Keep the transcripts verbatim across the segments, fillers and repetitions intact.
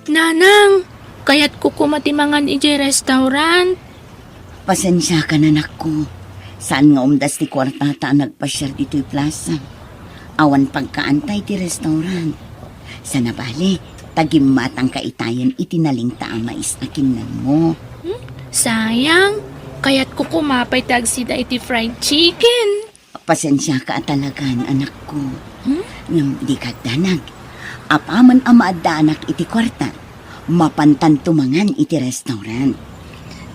Nanang, kayatko koma ti mangan idiay restaurant. Pasensiakan, anakko. Saan nga umdas ti kuartata a nagpasiar ditoy plaza. Awan pagkaanta iti restaurant. Sana bale, tagimmatangka itayen iti nalingta a mais a kinnanmo. Hmm? Sayang, kayatko koma pay ti agsida iti fried chicken. Pasensiaka a talagan, anakko. Hmm? Ngem dika agdanag. Apaman a maaddaanak iti kuarta, mapantanto mangan iti restaurant.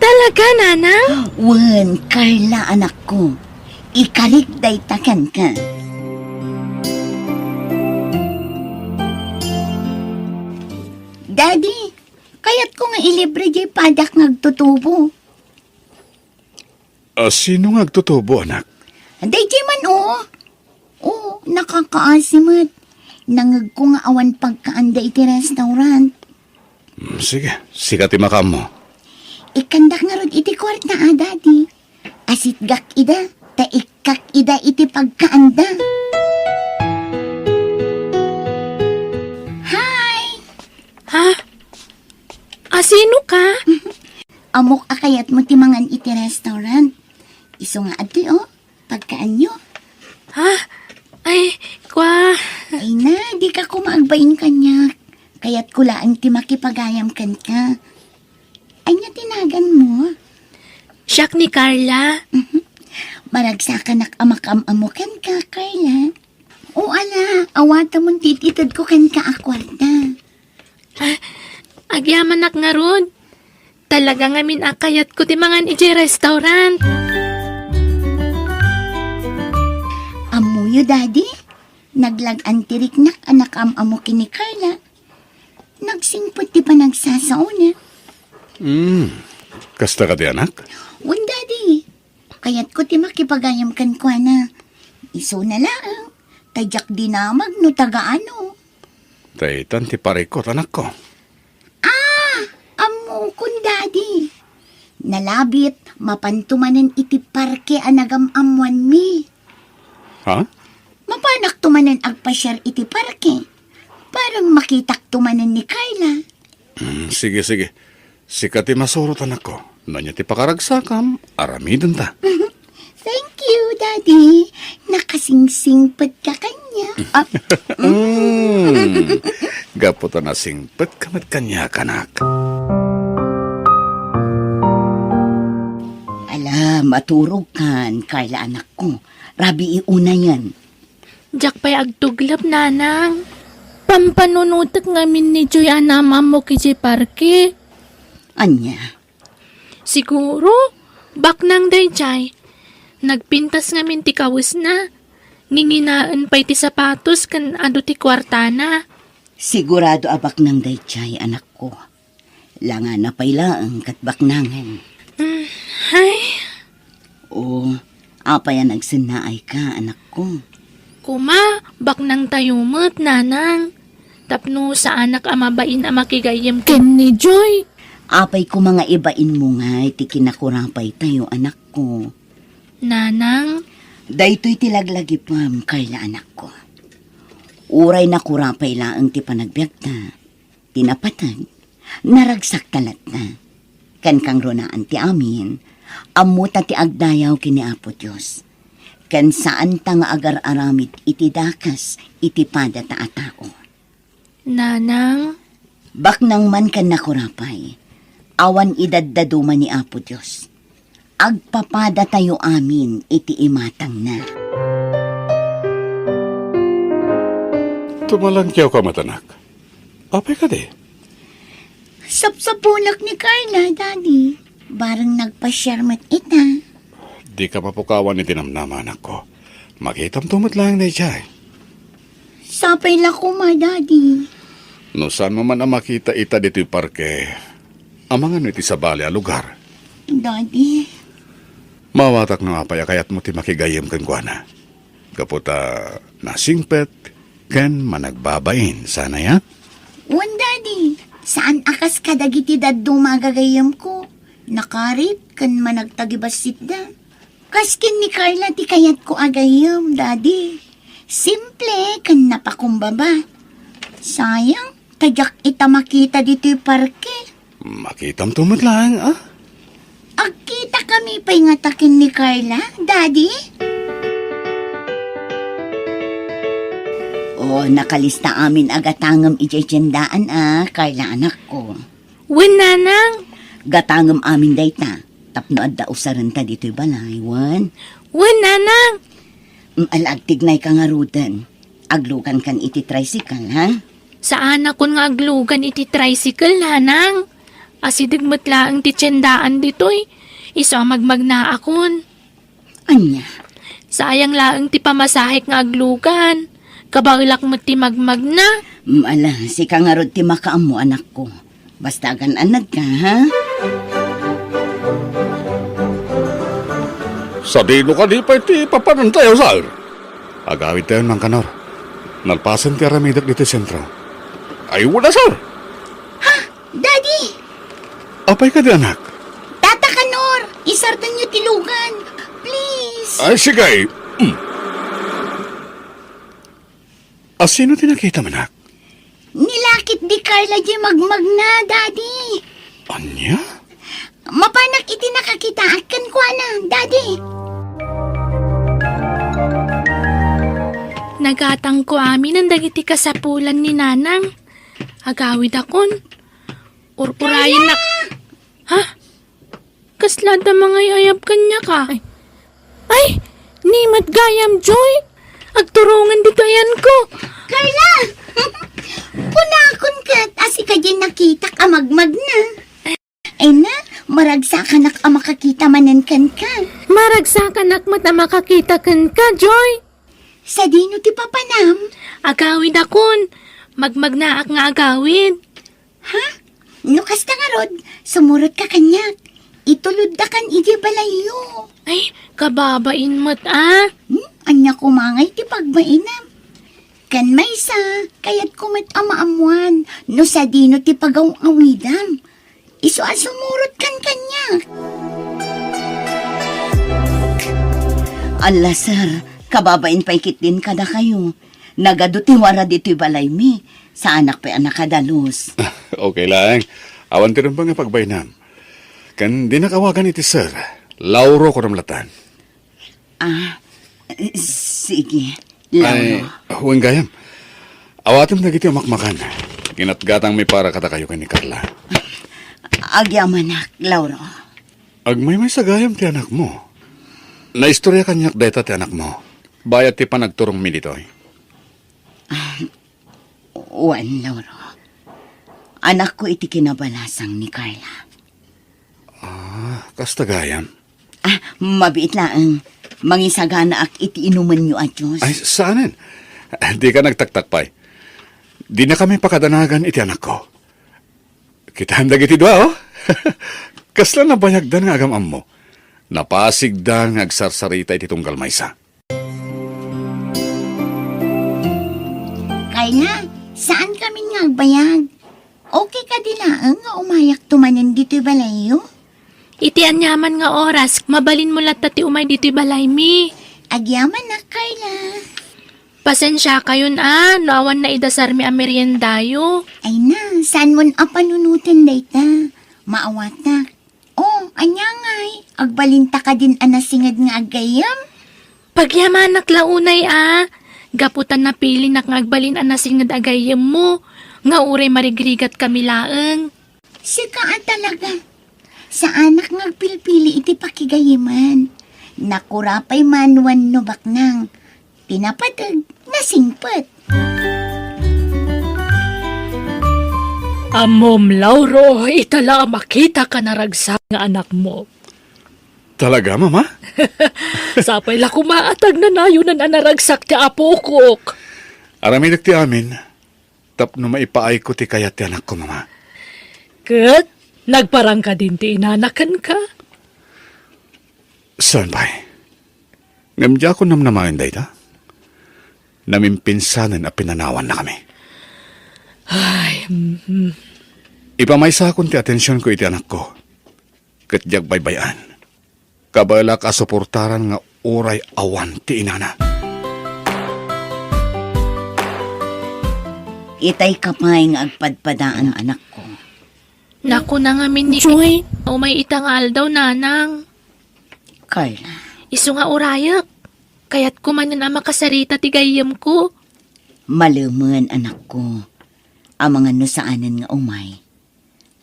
Talaga, Nanang? Wen, Carla, anakko. Ikarik dayta kenka. Daddy, kayatko nga ilibre diay padak nga agtutubo. A, sino nga agtutubo, anak? Daydiay man, o. O, nakakaasi met. Nangegko nga awan pagkaanda iti restaurant. Mm, sige, sika ti makaammo. Ikkandak ngarud iti kuarta, a, Daddy. Asitgak ida, ta ikkak ida iti pagkaanda. Hi! Ha? A, sino ka? Ammok a kayatmo ti mangan iti restaurant. Isu nga adtoy, o, pagkaanyo. Ha? Ay, kwa. Ay na, dika koma agbain kaniak. Kayatko laeng ti makipagayam kenka. Ania ti naganmo? Siak ni Carla. Mhm. Maragsakanak a makaam-ammo kenka, Carla. O ala, awatemon ti ititedko kenka a kuarta. Ah, agyamanak ngarud. Talaga ngamin a kayatko ti mangan idiay restaurant. Ammoyo, Daddy, naglag-an ti riknak a nakaam-ammo ken ni Carla. Nagsingpet ti panagsasaona. Hmm, kasta kadi, anak? Wen, Daddy. Kayatko ti makipagayam kenkuana. Isuna laeng, ta diak dinamag no taga ano. Daytan ti parikut, anakko. Ah, ammokon, Daddy. Nalabit, mapanto manen iti parke a nagam-ammoanmi. Ha? Mapanakto manen agpasiar iti parke. Parang makitakto manen ni Carla. Mm, sige, sige. Sika ti masurot, anakko. No ania ti pakaragsakam, aramidenta. Thank you, Daddy. Nakasingsingpet ka kaniak. Ah, mm. Gapu ta nasingpet ka met kaniak, anak. Ala, maturogkan, Carla, anakko. Rabii unayen. Diak pay agtuglep, Nanang. Pampanunotek ngamin ni Joy a naam-ammok idiay parke. Ania? Siguro, baknang daydiay. Nagpintas ngamin ti kawesna. Nginginaen pay ti sapatos ken adu ti kuartana. Sigurado a baknang daydiay, anakko. Langana pay laeng ket baknangen. Mm, hay. O, apay a nagsennaayka, anakko? Kuma, baknangtayo met, Nanang. Tapno saanak a mabain a makigayyem ken ni Joy. Apay kuma nga ibainmo ngay ti kinakurapaytayo, anakko? Nanang. Daytoy ti laglagipem, Carla, anakko. Uray nakurapay laeng ti panagbiagta, ti napateg, naragsakta latta. Ken kangrunaan ti amin, ammota ti agdayaw ken ni Apo Dios. Ken saanta nga agar-aramid iti dakes iti padata a tao. Nanang. Baknang man ken nakurapay, awan idaddaduma ni Apo Dios. Agpapadatayo amin iti imatangna. Tumalangkiawka met, anak. Apay kadi? Sapsapunak ni Carla, Daddy. Bareng nagpasiar met ita. Dika mapukawan iti namnama, anakko. Makitamto met laeng daydiay. Sapay la koma, Daddy. No saanmo man a makita ita ditoy parke, amangan iti sabali a lugar. Daddy. Maawatak no apay a kayatmo ti makigayyem kenkuana. Gapu ta nasingpet ken managbabain, saan aya? Wen, Daddy. Saan a kas kadagiti dadduma a gagayyemko. Nakarit ken managtagibassit da. Kas ken ni Carla ti kayatko a gayyem, Daddy. Simple ken napakumbaba. Sayang, Ta diak ita makita ditoy parke. Makitamto met laeng, a? Agkitakami pay ngata ken ni Carla, Daddy? O, nakalista amin a gatangem idiay tiendaan a, Carla, anakko. Wen, Nanang. Gatangem amin dayta, tapno adda usarenta ditoy balay, wen? Wen, Nanang. Mm, ala, agtignayka ngaruden. Aglugankan iti tricycle, ha? Saanakon nga aglugan iti tricycle, Nanang. Asideg met laeng ti tiendaan ditoy. Isu a magmagnaakon. Ania? Sayang laeng ti pamasahek nga aglugan. Kabaelak met ti magmagna. Mm, ala, sika ngarud ti makaammo, anakko. Basta agan-annadka, ha? Sadino kadi pay ti papanantayo, sir? Agawidtayon, Mangkanor. Nalpasen ti aramidek ditoy sentro. Ay, wala, sir. Ha? Daddy! Apay kadi, anak? Tata Kanor, isardenyo ti lugan. Please. Ay, sige. Mm. A, sino ti nakitam, anak? Ni lakit di Carla diay magmagna, Daddy. Ania? Mapanak iti nakakitaak kenkuana, Daddy. Nagatangko aminen dagiti kasapulan ni Nanang. Agawidakon. Ur-urayennak. Ha? Kasla adda mangay-ayab kaniaka? Ay. Ay, ni met gayam, Joy. Agturongen ditoy ayanko. Carla! Kunakon ket a sika diay nakitak a magmagna. Ay na, maragsakanak a makakita manen kenka. Maragsakanak met a makakita kenka, Joy. Sadino ti papanam? Agawidakon. Magmagnaak nga agawid. Ha? No kasta ngarud, sumurotka kaniak. Ituloddakan idiay balayyo. Ay, kababain met, a. Hmm? Ania koma ngay ti pagbainam? Ken maysa, kayatko met a maammoan no sadino ti pagaw-awidam. Isu a sumurotkan kaniak. Alla, sir, kababain pay ketdin kadakayo. Nagadu ti wara ditoy balaymi. Saanak pay a nakadalus. Okay laeng. Awan ti rumbeng nga pagbainam. Ken dinak awagan iti sir. Lauro kunam latan. Ah, sige, Lauro. Ay, wen gayam. Awatem dagiti umakmakan. Ginatgatangmi para kadakayo ken ni Carla. Agyamanak, Lauro. Agmaymaysa gayam ti anakmo. Naistorya kaniak dayta ti anakmo. Bayat ti panagturongmi ditoy. Ah, wen, Lauro. Anakko iti kinabalasang ni Carla. Ah, kasta gayam? Ah, mabiit laeng. Mangisaganaak iti inumenyo a juice. Ay, saanen? Dika nagtaktak pay. Dinakami pakadanagan iti anakko. Kitaem dagiti dua, oh. Kasla nabayagdan nga agam-ammo. Napasigdan nga agsarsarita iti tunggal maysa. Carla, saankami nga agbayag? Okay kadi laeng nga umayakto manen ditoy balayyo? Iti aniaman nga oras, mabalinmo latta ti umay ditoy balaymi. Agyamanak, Carla. Pasensiakayon a, no awan naidasarmi a meriendayo. Ay na, saanmon a panunoten dayta. Maawatak. Oh, ania ngay? Agbalinta kadin a nasinged nga aggayyem? Pagyamanak la unay a, gapu ta napilinak nga agbalin a nasinged a gayyemmo, nga uray marigrigatkami laeng. Sika a talaga. Saanak nga agpilpili iti pakigayyeman. Nakura pay man wenno baknang. Ti napateg, nasingpet. Ammom, Lauro, ita la a makitaka a naragsak nga anakmo. Talaga, Mama? Sapay la koma a tagnanayonan a naragsak ti apokok. Aramidek ti amin, tapno maipaayko ti kayat ti anakko, Mama. Ket nagparang kadin ti inana kenka? Saan pay? Ngem diakon namnamaen dayta. Namimpinsanen a pinanawannakami. Ay, mhm. Ipamaysakon ti atensionko iti anakko, ket diak baybay-an. Kabaelak a suportaran nga uray awan ti inana. Itay ka pay nga agpadpadaan, anakko. Nakuna ngamin ni Joy. Umay ita nga aldaw, Nanang. Carla. Isu nga urayek. Kayatko manen a makasarita ti gayyemko. Malemen, anakko. Amangan no saanen nga umay.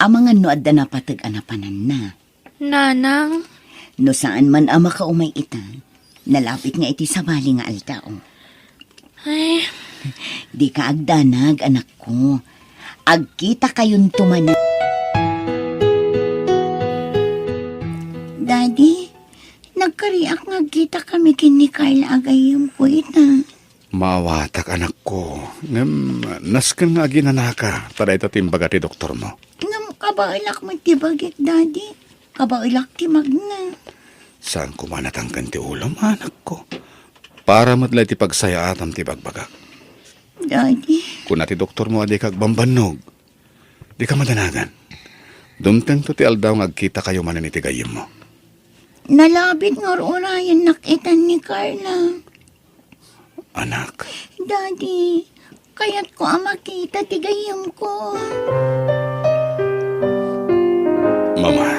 Amangan no adda napateg a napananna. Nanang. No saan man a makaumay ita, nalabit nga iti sabali nga aldaw. Ay. Dika agdanag, anakko. Agkitakayonto manen. Daddy, nagkariak nga agkitakami ken ni Carla a gayyemko ita. Maawatak, anakko. Ngem, nasken nga aginanaka, ta dayta ti imbaga ti doktormo. Ngem, kabaelak met ti bagik, Daddy. Kabaelak ti magna. Saan koma natangken ti ulom, anakko? Para met la iti pagsayaatam ti bagbagak. Daddy. Kuna ti doktormo a dika agbambannog. Dika madanagan. Dumtengto ti aldaw nga agkitakayo manen iti gayyemmo. Nalabit nga ur-urayennak itan ni Carla. Anak. Daddy, kayatko a makita ti gayyemko. Mama.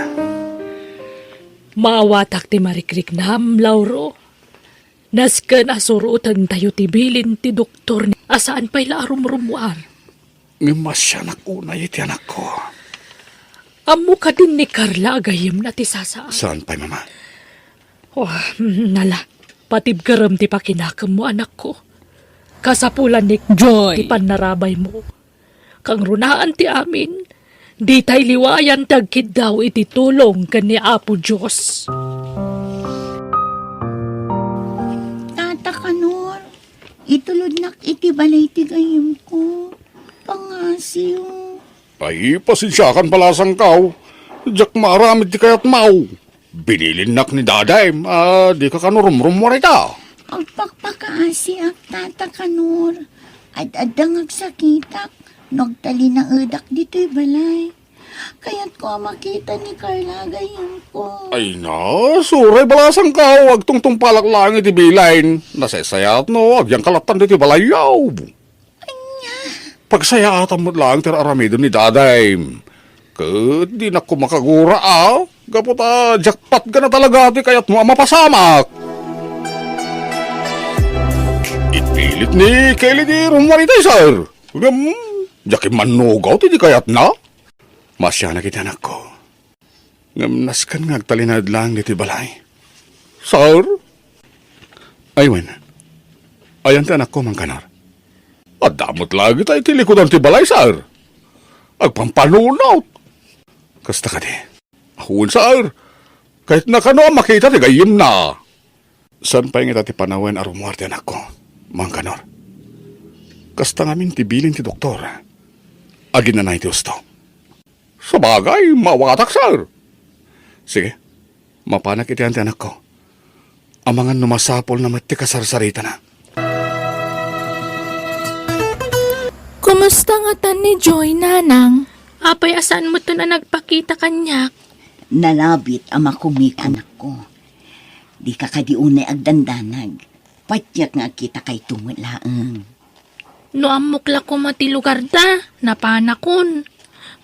Maawatak ti marikriknam, Lauro. Nasken a surotentayo ti bilin ti doktor a saan pay la a rumrummuar. Ngem masianak unay iti anakko. Ammo kadin ni Carla a gayyemna ti sasaan? Saan pay, Mama? Oh, mm, nala, patibkerem ti pakinakemmo, anakko. Kasapulan ni Joy. Ti pannarabaymo. Kangrunaan ti amin, ditay liwayan ti agkiddaw iti tulong ken ni Apo Dios. Tata Kanor, itulodnak iti balay ti gayyemko. Pangasiw. Ay, pasensiakan, balasangkaw. Diak maaramid ti kayatmaw. Binilinnak ni Dadayem a dika kano rumrummuar ita. Agpakpakaasiak, Tata Kanor. Ad-adda nga agsakitak no agtalinaedak ditoy balay. Kayatko a makita ni Carla a gayyemko. Ay na, suray, balasangkaw, agtungtungpalak laeng iti bilin. Nasaysayaat no agyangka lattan ditoy balayyo. Ania? Pagsayaatam met laeng ti ar-aramidem ni Dadayem. Ket dinak koma kagura a, gapu ta diak patgana talaga ti kayatmo a mapasamak. Ipilit ni Kelly ti rummuar itay, sir. Ngem, diak immannugaw ti di kayatna. Masianak iti anakko. Ngem nasken nga agtalinaed laeng ditoy balay. Sir? Ay wen, ayan ti anakko, Mangkanor? Adda met la dita iti likudan ti balay, sir. Agpampanunot. Kasta kadi? Wen, sir. Kayatna kano a makita ti gayyemna. Saan pay ngata ti panawen a rummuar ti anakko, Mangkanor? Kasta ngamin ti bilin ti doktor. Aginanay ti husto. Sabagay, maawatak, sir. Sige, mapanak iti ayan ti anakko. Amangan no masapulna met ti kasarsaritana. Kumusta ngatan ni Joy, Nanang? Apay a saan metten a nagpakita kaniak? Nalabit a makumik, anakko. Dika kadi unay agdandanag. Patiek nga agkitakayto met laeng. No ammok la koma ti lugarda, napanakon.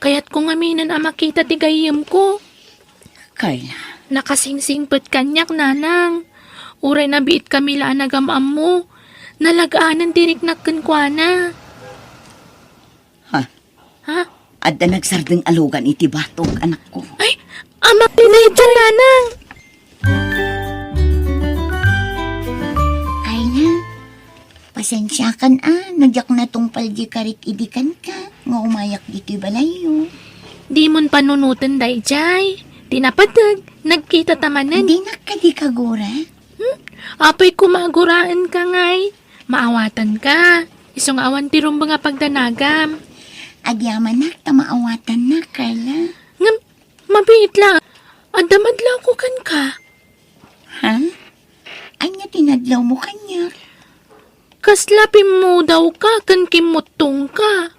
Kayatko ngaminen a makita ti gayyemko. Carla. Nakasingsingpet kaniak, Nanang. Uray nabiitkami la a nagam-ammo, nalag-anen ti riknak kenkuana. Ha? Ha? Adda nagsardeng a lugan iti batog, anakko. Ay, ama, tinay dyan, Nanang! Carla, pasensiakan a, no diak natungpal di karik idi kenka, nga umayak ditoy balayyo. Dimon panunoten daydiay. Ti napateg, nagkita ta manen. Dinak kadi kagura? Hmm? Apay koma aguraenka ngay. Maawatanka. Isu nga awan ti rumbeng a pagdanagam. Agyamanak ta maawatannak, Carla. Ngem, mabiit la. Adda madlawko kenka. Ha? Ania ti nadlawmo kaniak? Kasla pimmudawka ken kimmuttongka.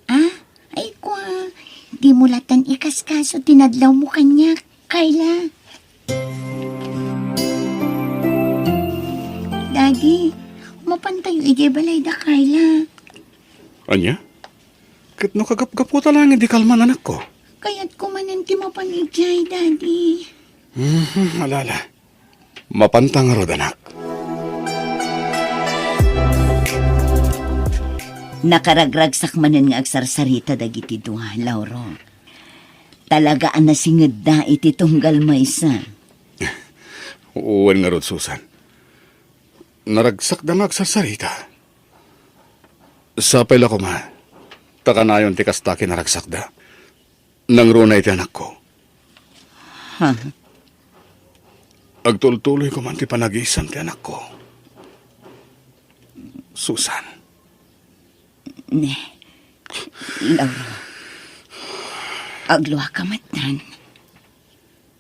Ah, ay kua, dimo latan ikaskaso ti nadlawmo kaniak, Carla. Daddy, mapantayo idiay balay da Carla. Ania? Ket no kagapgaputa laeng idi kalman, anakko? Kayatko manen ti mapan idiay, Daddy. Mhm, ala, ala. Mapanta ngarud, anak. Nakaragragsak manen nga agsarsarita dagiti dua, Lauro. Talaga a nasingedda iti tunggal maysa. Wen ngarud, Susan. Naragsakda nga agsarsarita. Sapay la koma, ta kanayon ti kasta kinaragsakda. Nangruna iti anakko. Ha? Agtultuloy koma ti panagisam ti anakko. Susan. Ne, Lauro. Agluaka metten.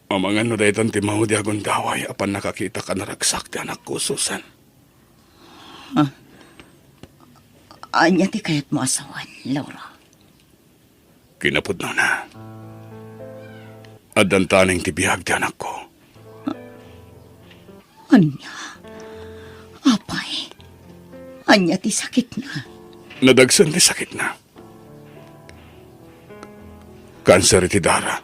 Amangan no daytan ti maudi a gundaway a pannakakitak a naragsak ti anakko, Susan. Ha? Ania ti kayatmo a sawen, Lauro? Kinapudnona, addan taneng ti biag ti anakko. Ania? Apay, ania ti sakitna? Nadagsen ti sakitna. Kanser iti dara.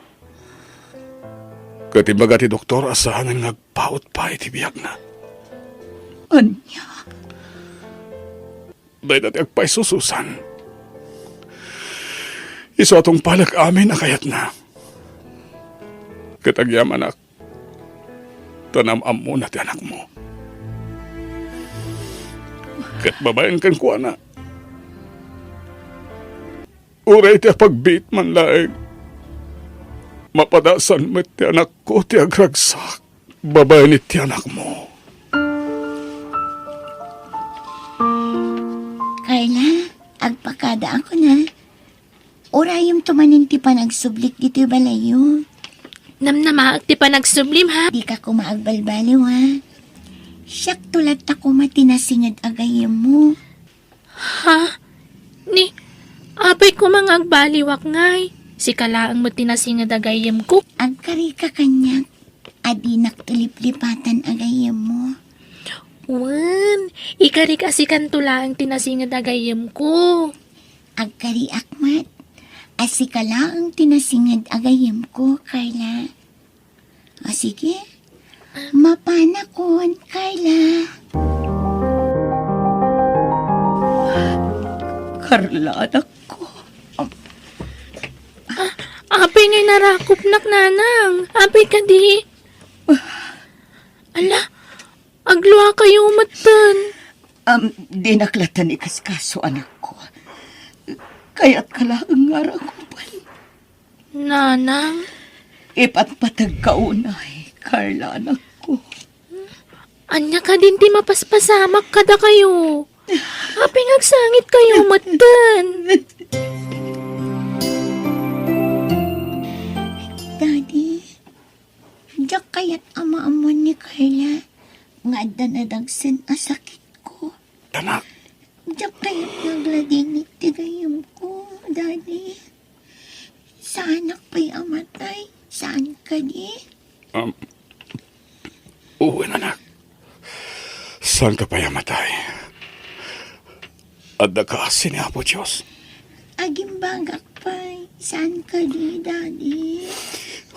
Ket imbaga ti doktor a saanen nga agpaut pay ti biagna. Ania? Dayta ti agpayso, Susan. Isu a tungpalek amin a kayatna. Ket agyamanak, ta naam-ammona ti anakmo. Ket babaen kenkuana, uray ti apagbiit man laeng, mapadasan met ti anakko ti agragsak babaen iti anakmo. Carla, agpakada ako na. Urayem to manen ti panagsublik ditoy balayyo. Namnamaek ti panagsublim, ha? Dika koma agbalbaliw, ha? Siakto latta koma ti nasinged a gayyemmo. Ha? Ni, apay koma nga agbaliwak ngay? Sika laeng met ti nasinged a gayyemko. Agkarika kaniak a dinakto liplipatan a gayyemmo. Wen, ikarik a sikanto laeng ti nasinged a gayyemko. Agkariak met a sika laeng ti nasinged a gayyemko, Carla. O sige, mapanakon, Carla. Carla, anakko. Apay ngay narakopnak, nanang? Apay kadi? Ala, agluakayo metten. Am, dinak latta ikaskaso, anakko. Kayatka laeng nga rakupen. Nanang? Ipatpategka unay, Carla, anakko. Ania kadin ti mapaspasamak kadakayo? Apay nga agsangitkayo metten? Daddy, diak kayat a maammoan ni Carla nga adda nadagsen a sakitko. Anak. Diak kayat nga agladingit ti gayyemko, Daddy. Saanak pay a matay? Saan kadi? Um, wen, anak. Saanka pay a matay. Adda kaasi ni Apo Dios. Agimbagak pay. Saan kadi, Daddy?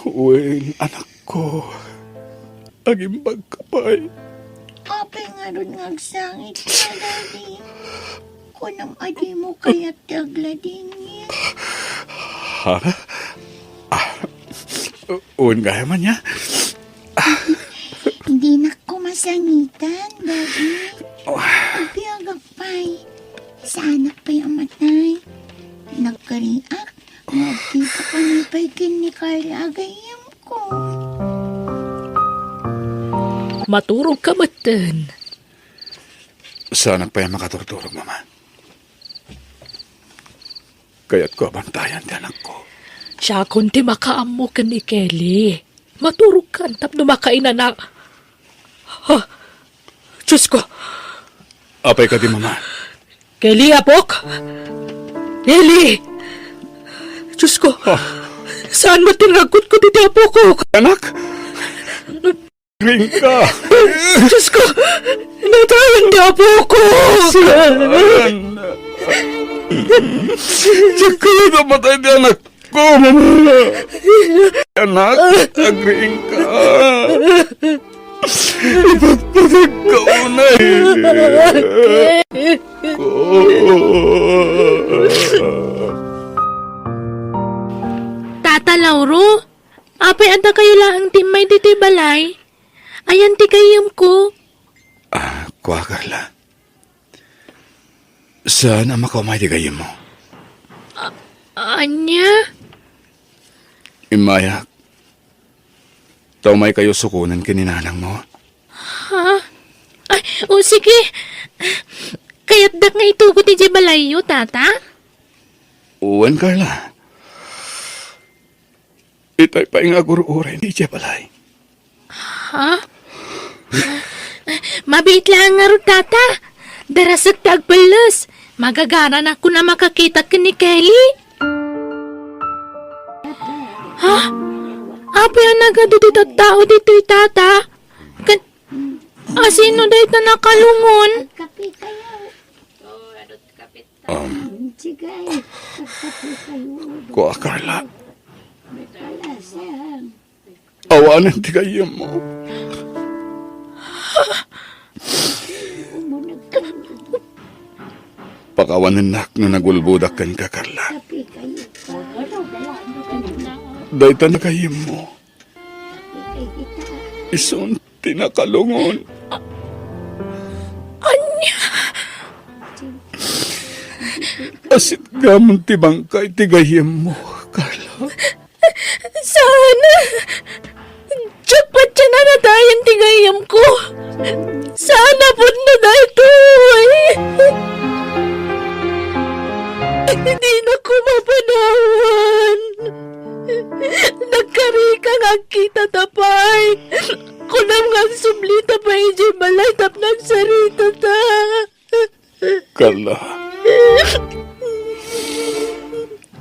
Wen, anakko. Agimbagka pay. Apay ngarud nga agsangit ka, Daddy? Kunam a dimo kayat ti agladingit. Ha? Ah, wen gayam ania? Dinak koma sangitan, Daddy. Agbiagak pay. Saanak pay a matay. Nagkariak nga agkita kami pay ken ni Carla a gayyemko. Maturogka metten. Saanak pay a makaturturog, Mama. Kayatko a bantayan ti anakko. Siakon ti makaammo ken ni Kelly. Maturogkan tapno makainana. Ha? Diosko! Apay kadi, Mama? Kelly, apok! Kelly! Diosko! Ah. Saan met ti nagkutkot iti apok? Anak? Ringka! Diosko! Natayen ti apok! Saan? Diak kayat a matay ti anakko, Mama. Anak, agriingka. Ipatpateg ka unay. Tata Lauro, apay adda kayo laeng ti immay ditoy balay? Ayan ti gayyemko. Ah, kua, Carla. Saan a makaumay ti gayyemmo. A-, ania? Immayak. Ta umay kayo sukonen ken ni nanangmo. Ha? Ay, o sige. Kayatdak nga itugot idiay balayyo, Tata? Wen, Carla. Itay pay nga agur-uray idiay balay. Ha? Mabiit laeng ngarud, Tata. Darasek ti agpelles. Magagaranak a makakitak ken ni Kelly. Ha? Apay a nagadu ti tattao ditoy, Tata? Ken asino dayta nakalungon? Um, kua, Carla. Awanen ti gayyemmo. Pakawanennak no nagulbodak kenka, Carla. Dayta nga gayyemmo. Isun ti nakalungon. Ania? Asitgamon ti bangkay ti gayyemmo, Carla. Saan? Diak patien a natayen ti gayyemko. Saan a pudno daytoy. Dinakon mapanawan. Nagkarika nga agkitata pay. Kunam nga agsublita pay idiay balay tapno agsaritata. Carla.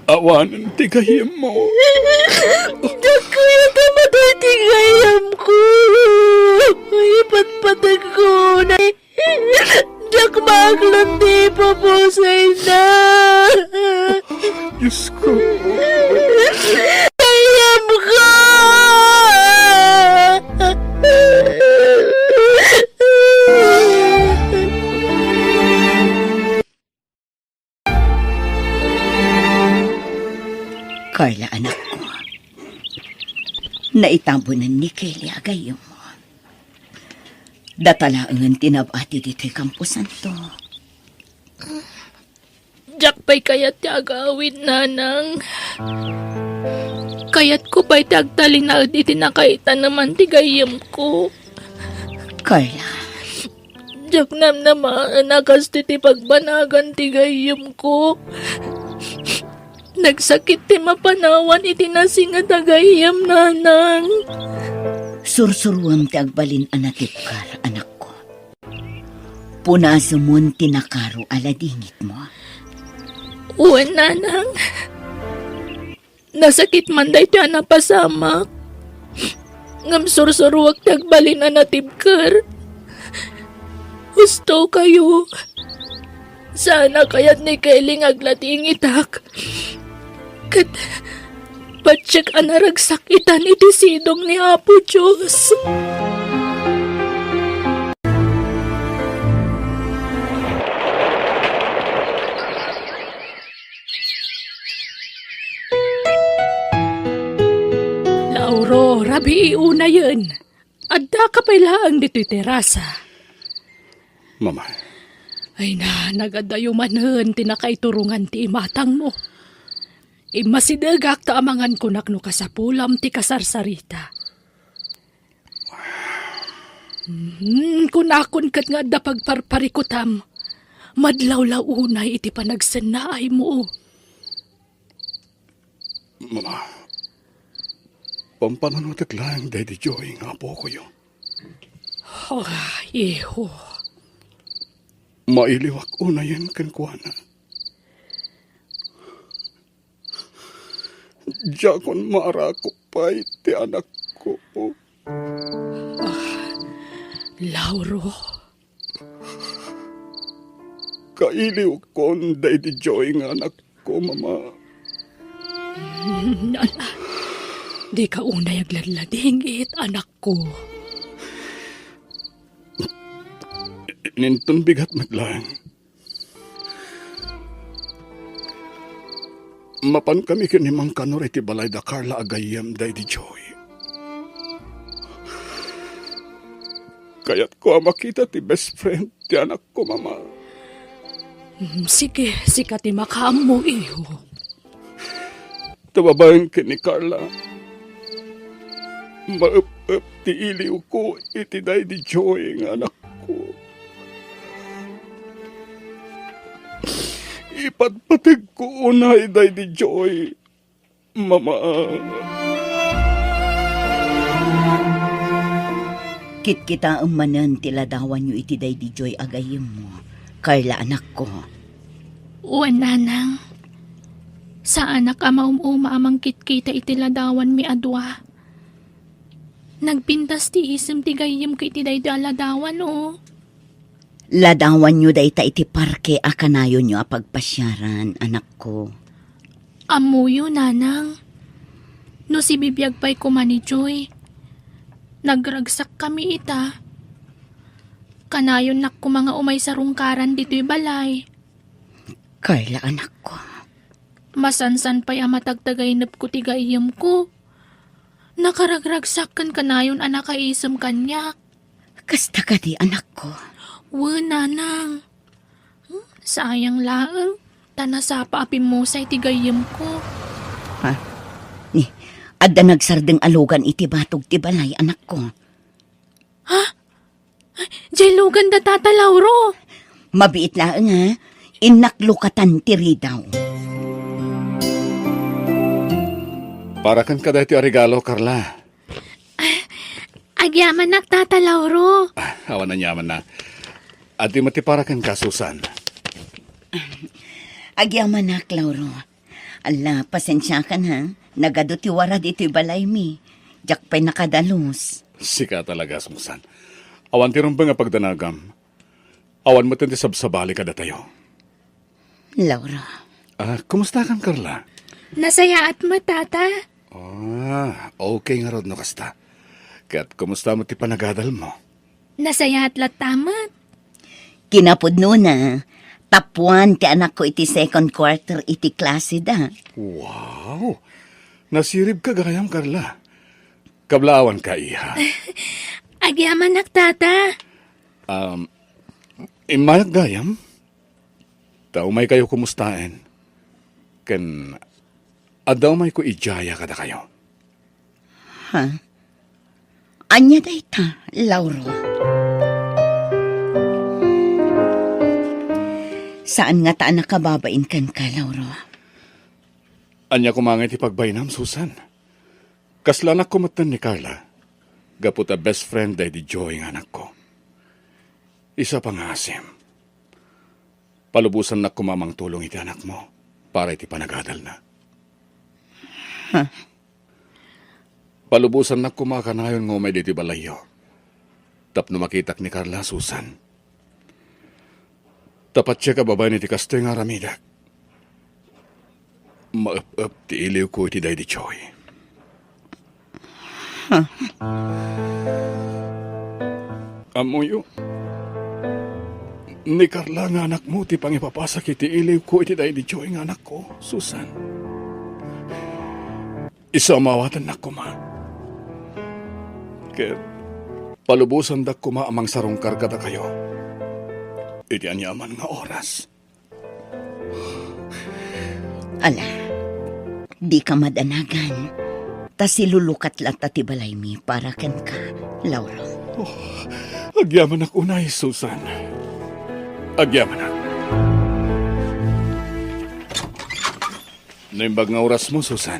Awanen ti gayyemmo. Diak kayat a matay ti gayyemko. Ipatpategko na. Diak maaklon ti ipupusayna. Diosko. Gayyemko! Carla, anakko, naitabunen ni Kelly a gayyemmo. Data laengen ti nabati ditoy kamposanto. Diak pay kayat ti agawid, Nanang. Kayatko pay ti agtalinaed iti nakaitaneman ti gayyemko. Carla. Diak namnamaen a kastoy ti pagbanagan ti gayyemko. Nagsakit ti mapanawan iti nasinget a gayyem, Nanang. Sursuruem ti agbalin a natibker, anakko. Punasemon ti nakaro a ladingitmo. Wen, Nanang. Nasakit man daytoy a napasamak. Ngem sursuruek ti agbalin a natibker. Husto kayo. Saan a kayat ni Kelly nga agladingitak. Ket patiek a naragsak itan iti sidong ni Apo Dios. Lauro, rabii unayen. Addaka pay laeng ditoy terasa. Mama. Ay na, nagadayo manen ti nakaiturongan ti imatangmo. Immasidegak ta amangan kunak no kasapulam ti kasarsarita. Hmm, kunakon ket nga adda pagparparikutam. Madlawlaw unay iti panagsennaaymo. Mama, pampamanutek laeng daydi Joey nga apokoyo. Ah, iho. Mailiwak unayen kenkuana. Diakon maarako pay ti anakko. Ah, Lauro. kailiwkon daydi Joy nga anakko, Mama. Ala, dika unay agladladingit, anakko. Inton bigat met laeng. Mapan kami ken ni Mang Kanor iti balay da Carla a gayyem daydi Joy. Kayatko a makita ti best friend ti anakko, Mama. Mm, sige, sika ti makaammo, iyo. Ta babaen ken ni Carla, maep-ep ti iliwko iti daydi Joy nga anakko. Ipatpategko unay daydi Joy, Mama. Kitkitaem manen ti ladawanyo iti daydi Joy a gayyemmo, Carla, anakko. Wen, nanang. Saanak a maum-uma a mangkitkita iti ladawanmi a dua. Nagpintas ti isem ti gayyemko iti daytoy a ladawan, o. Ladawanyo dayta iti parke a kanayonyo a pagpasiaran, anakko. Ammoyo, nanang. No sibibiag pay koma ni Joy, nagragsakkami ita. Kanayonnak koma nga umay sarungkaran ditoy balay. Carla, anakko. Masansan pay a matagtagainepko ti gayyemko. Nakaragragsak ken kanayon a nakaisem kaniak. Kasta kadi, anakko? Wen, nanang. Hmm, sayang laeng, ta nasapa a pimmusay ti gayyemko. Ha? Ni, adda nagsardeng a lugan iti batog ti balay, anakko. Ha? Ay, jay lugan da Tata Lauro. Mabiit laeng, ha? Innak lukatan ti ridaw. Para kenka daytoy a regalo, Carla. Ah, agyamanak, Tata Lauro. Ah, awan aniamanna. Adi met ti para kenka, Susan. Agyamanak, Lauro. Ala, pasensiakan, ha? Nagadu ti warad itoy balaymi. Diak pay nakadalus. Sika talaga, Susan. Awan ti rumbeng a pagdanagam. Awan met ti sabsabali kadatayo. Laura. Ah, kumustakan, Carla? Nasayaat met, Tata. Ah, okay ngarud no kasta. Ket kumusta met ti panagadalmo? Nasayaat latta met. Kinapudnona, top one ti anakko iti second quarter iti klaseda. Wow! Nasiribka gayam, Carla. Kablaawanka, iha. Agyamanak, Tata. Um, immayak gayam. Ta umaykayo kumustaen. Ken adda umayko idiaya kadakayo. Ha? Ania dayta, Lauro? Saan ngata a nakababain kenka, Lauro? Ania koma ngay ti pagbainam, Susan? Kasla anakko metten ni Carla, gapu ta best friend daydi Joy nga anakko. Isu a pangngaasim. Palubosannak koma a mangtulong iti anakmo para iti panagadalna. Huh. Palubosannak koma a kanayon nga umay ditoy balayyo tapno makitak ni Carla, Susan. Ta patiek a babaen iti kastoy nga aramidek. Maep-ep ti iliwko iti daydi Joy. Huh. Ammoyo, ni Carla nga anakmo ti pangipapasak iti iliwko iti daydi Joy nga anakko, Susan. Isu a maawatennak koma. Ket palubosandak koma a mangsarungkar kadakayo iti aniaman nga oras. Ala, dika madanagan. Ta silulukat latta ti balaymi para kenka, Lauro. Oh, agyamanak unay, Susan. Agyamanak. Naimbag nga orasmo, Susan.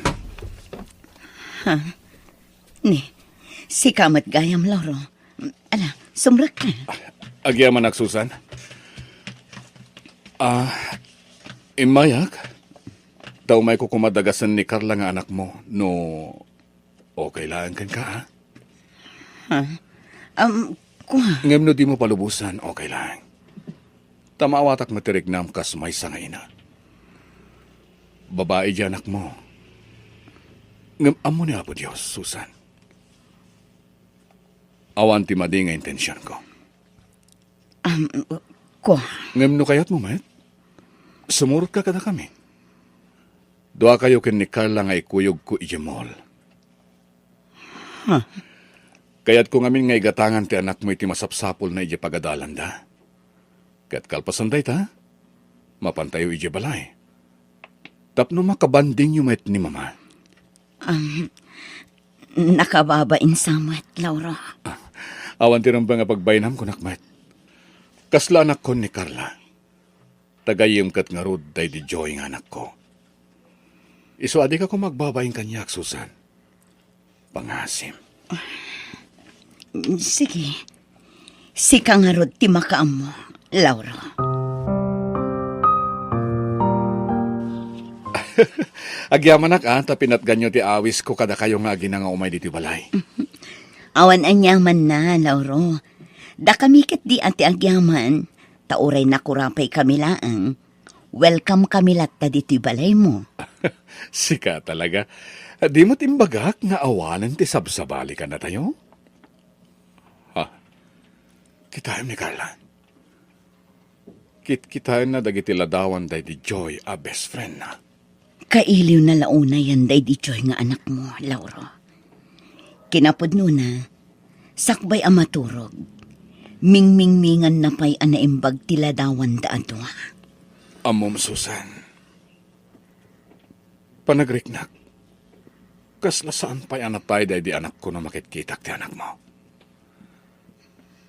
Ha? Ni, sika met gayam, Lauro. Ala, sumrekka. Agyamanak, Susan. Ah, immayak. Ta umayko koma dagasen ni Carla nga anakmo, no okay laeng kenka, ha? Ha? Um, kua. Ngem no dimo palubosan, okay laeng. Ta maawatak met ti riknam kas maysa nga ina. Babai diay anakmo. Ngem ammo ni Apo Dios, Susan. Awan ti madi nga intensionko. Um, kua. Ngem no kayatmo met, sumurotka kadakami. Duakayo ken ni Carla nga ikuyogko idiay mall. Huh. Kayatko ngamin nga igatangan ti anakmo iti masapsapulna idiay pagadalanda. Ket kalpasan dayta, mapantayo idiay balay. Tapno makabandingyo met ni Mama. Um, nakababain sa met, Lauro. Ah, awan ti rumbeng a pagbainam, kunak met. Kasla anakkon ni Carla. Ta gayyem ket ngarud daydi Joy nga anakko. Isu a dika koma agbabain kaniak, Susan. Pangasim. Sige. Sika ngarud ti makaammo, Lauro. Agyamanak, a, ta pinatganyo ti awisko kadakayo nga agina nga umay ditoy balay. Awan aniamanna, Lauro. Dakami ketdi a ti agyaman, ta uray nakurapay kami laeng. Welcome kami latta ditoy balaymo. Sika talaga. Dimo imbagak nga awanen ti sabsabali kadatayo? Ha? Kitaem ni Carla. Kitkitaenna dagiti ladawan daydi Joy a best friendna. Kailiwna la unay yan daydi Joy nga anakmo, Lauro. Kinapudnona, sakbay a maturog, mingmingminganna pay a naimbag ti ladawanda a dua. Ammom, Susan, panagriknak, kasla saan pay a natay daydi anakko no makitkitak ti anakmo.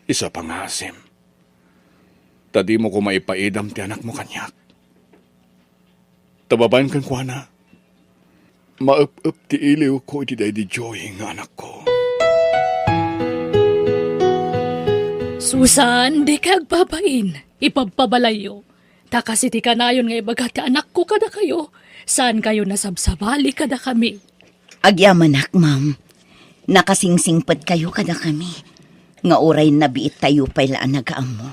Isu a pangasim, ta dimo koma ipaidam ti anakmo kaniak. Ta babaen kenkuana, maep-ep ti iliwko iti daydi Joy nga anakko. Susan, dika agbabain. Ipabpabalayyo. Ta kas iti kanayon nga ibaga ti anakko kadakayo, saankayo nasabsabali kadakami. Agyamanak, ma'am. Nakasingsingpetkayo kadakami, nga uray nabiittayo pay la a nagaammo.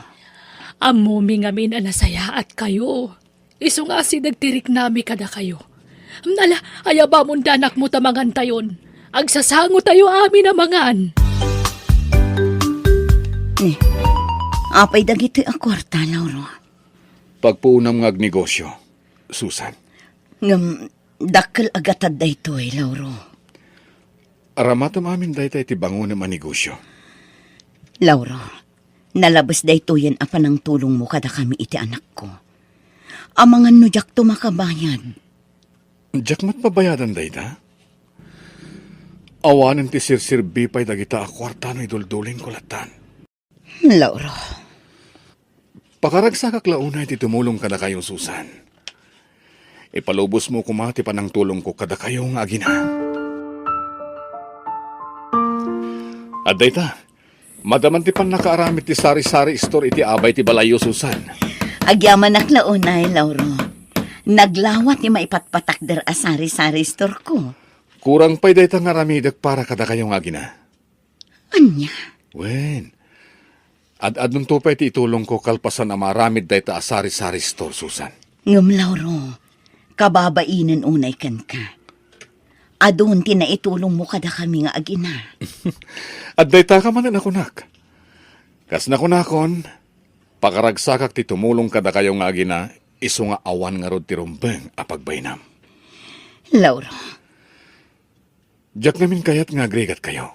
Ammomi ngamin a nasayaatkayo. Isu nga asideg ti riknami kadakayo. Ala, ayabamon ti anakmo ta mangantayon. Agsasangotayo amin a mangan. Ni, apay dagitoy a kuarta, Lauro? Pagpuonam nga agnegosio, Susan. Ngem, dakkel a gatad daytoy, Lauro. Aramatem amin dayta iti bangonem a negosio. Lauro, nalabes daytoyen a panangtulongmo kadakami iti anakko. Amangan no diakto makabayad. Diak met mabayadan dayta? Awanen ti sirserbi pay dagita a kuarta no iduldulinko lattan. Lauro. Pakaragsakak la unay ti tumulong kadakayo, Susan. Ipalubosmo koma ti panangtulongko kadakayo nga agina. Adda ita, madama ti pannakaaramid ti sari-sari store iti abay ti balayyo, Susan. Agyamanak la unay, Lauro. Naglawa ti maipatpatakder a sari-sari store ko. Kurang pay dayta nga aramidek para kadakayo nga agina. Ania? Wen, ad-adunto pay ti itulongko kalpasan a maaramid dayta a sari-sari store, Susan. Ngem, Lauro, kababainen unay kenka. Adun ti naitulongmo kadakami nga agina. Adda ita ka manen a kunak. Kas nakunakon, pakaragsakak ti tumulong kadakayo nga agina, isu nga awan ngarud ti rumbeng a pagbainam. Lauro, Diak ngamin kayat nga agrigatkayo.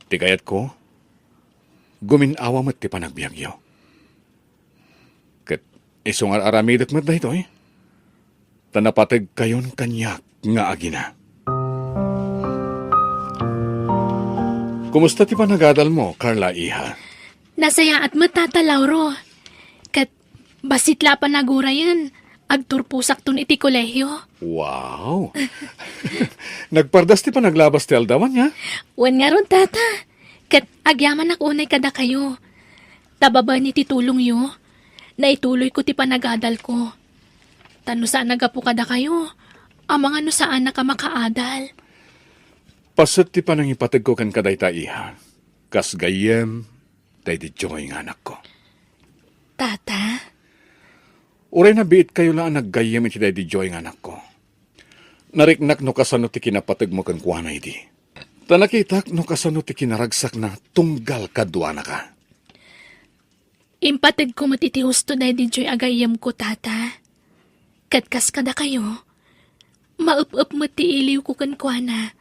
Ti kayatko, gumin-awa met ti panagbiagyo. Ket isu nga ar-aramidek met daytoy, ta napategkayon kaniak nga agina. Kumusta ti panagadalmo, Carla, iha? Nasayaat met, Tata Lauro. Ket bassit la a panagurayen, agturposakton iti kolehio. Wow! Nagpardas ti panaglabas ti aldaw, ania? Wen ngarud, Tata. Ket agyamanak unay kadakayo. Ta babaen iti tulongyo, naituloyko ti panagadalko. Ta no saan a gapu kadakayo, amangan no saanak a makaadal. Paset ti panangipategko kenka dayta, iha. Kas gayyem, daydi Joy nga anakko. Tata? Uray nabiitkayo la a naggayyem iti daydi Joy nga anakko. Nariknak no kasano ti kinapategmo kenkuana idi. Ta nakitak no kasano ti kinaragsakna tunggal kaduanaka. Impategko met iti husto daydi Joy a gayyemko, Tata. Ket kas kadakayo, maep-ep met ti iliwko kenkuana.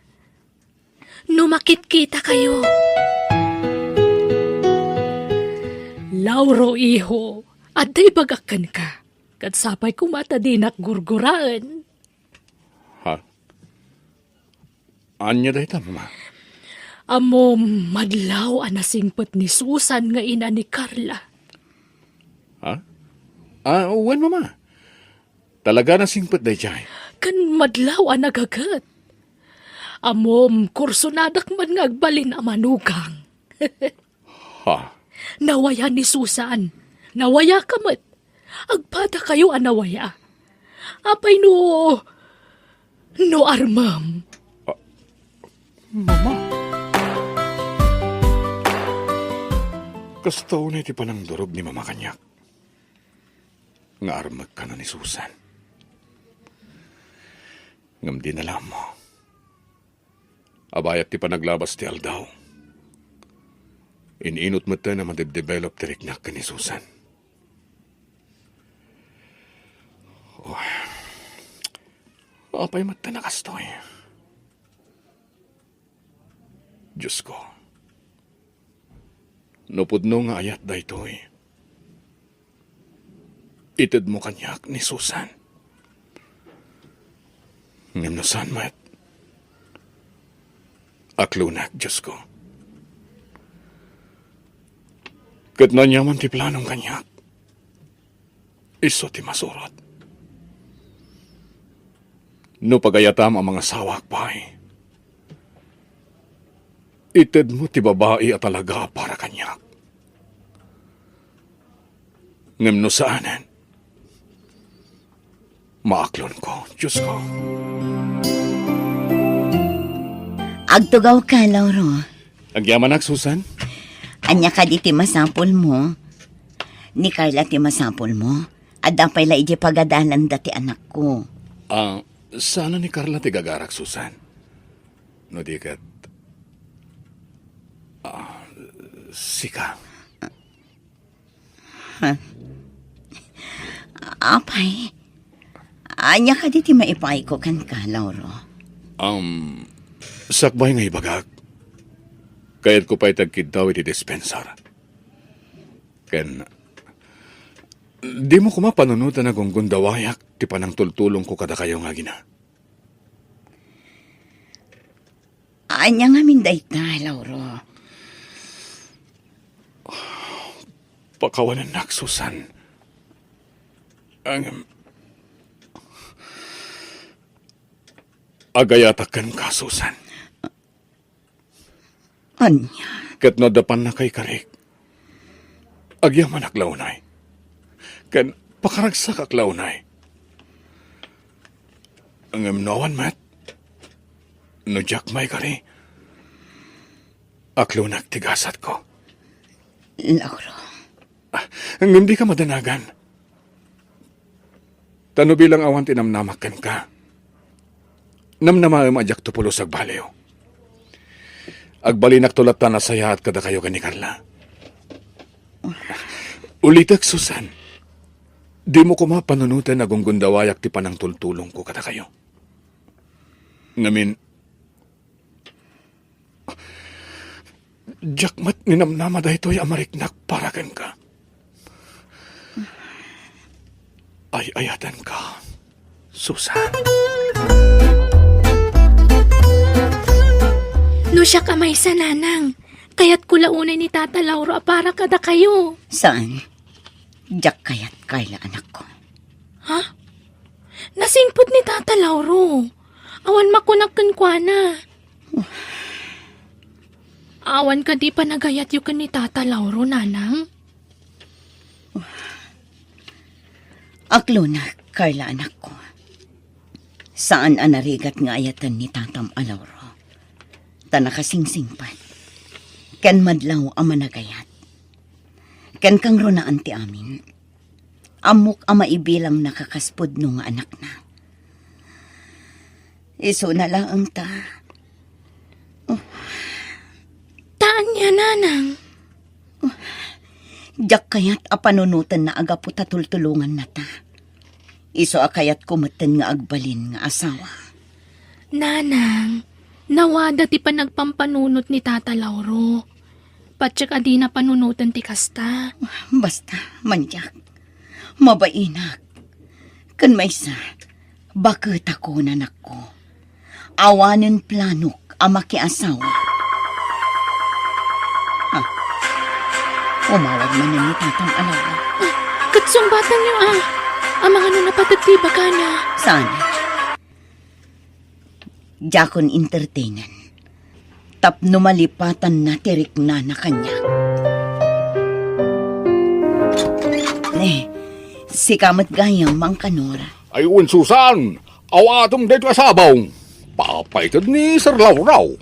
No makitkitakayo. Lauro, iho, adda ibagak kenka. Ket sapay koma ta dinak gurguraen. Ha? Ania dayta, Mama? Ammom, madlaw a nasingpet ni Susan nga ina ni Carla. Ha? Ah, wen, Mama. Talaga nasingpet daydiay. Ken madlaw a nagaget. Ammom, kursonadak man nga agbalin a manugang. Ha? Nawaya ni Susan. Nawayaka met. Agpadakayo a nawaya. Apay no, no armem? Ah, Mama. Kasta unay ti panangdurog ni Mama kaniak. Nga armekka na ni Susan. Ngem dina la ammo. A bayat ti panaglabas ti aldaw, in-inut metten a madebdevelop ti riknak ken ni Susan. Oh. Apay metten a kastoy? Diosko, no pudno nga ayat daytoy, itedmo kaniak ni Susan. Ngem no saan met, aklonak, Diosko. Ket no aniaman ti planom kaniak, isu ti masurot. No pagayatam a mangasawaak pay, itedmo ti babai a talaga a para kaniak. Ngem no saanen, maaklonko, Diosko. Agtugawka, Lauro. Agyamanak, Susan. Ania kadi ti masapulmo? Ni Carla ti masapulmo? Adda pay la idiay pagadalanda ti anakko. Ah, saan a ni Carla ti gagarak, Susan. No di ket, ah, sika. Ha? Apay, ania kadi ti maipayko kenka, Lauro? Um, sakbay nga ibagak, kayatko pay ti agkiddaw iti dispensar. Ken, dimo koma panunoten a gunggundawayak ti panangtultulongko kadakayo nga agina. Ania ngamin dayta, Lauro? Pakawanennak, Susan. Ngem, agayatak kenka, Susan. Ania? Ket no adda pannakaikarik, agyamanak la unay. Ken pakaragsakak la unay. Ngem no awan met, no diak maikari, aklonak ti gasatko. Lauro. Ah, ngem dika madanagan. Ta no bilang awan ti namnamak kenka, namnamaem a diakto pulos agbaliw. Agbalinakto latta a nasayaat kadakayo ken ni Carla. Ulitek, Susan, dimo koma panunoten a gunggundawayak ti panangtultulongko kadakayo. Ngamin, diak met ninamnama daytoy a mariknak para kenka. Ay-ayatenka, Susan. No siak a maysa, Nanang, kayatko la unay ni Tata Lauro a para kadakayo. Saan? Diak kayat, Carla, anakko. Ha? Nasingpet ni Tata Lauro. Awan makunak kenkuana. Awan kadi panagayatyo ken ni Tata Lauro, Nanang? Aklona, Carla, anakko. Saan a narigat nga ayaten ni Tatam a Lauro. Ta nakasingsingpet. Ken madlaw a managayat. Ken kangrunaan ti amin. Ammok a maibilangna ka kas pudno nga anakna. Isuna laeng ta. Oh. Ta ania, nanang? Oh. Diak kayat a panunotenna a gapu ta tultulongannata. Isu a kayatko metten nga agbalin nga asawa. Nanang, nawada ti panagpampanunot ni Tata Lauro. Patiek a dina panunoten ti kasta. Basta, Manyak. Mabainak. Ken maysa, baketako, nanakko. Awanen planok a makiasawa. Ah, umawag manen ni Tatang Alaw. Ah, ket sungbatanyo, ah. Amangan no napateg ti ibagana. Saan? Diakon entertainen. Tapno malipatanna ti riknana kaniak. Eh, sika met gayam, Mang Kanor. Ay, wen, Susan, awatem daytoy a sabong. Papaited ni Sir Laurau.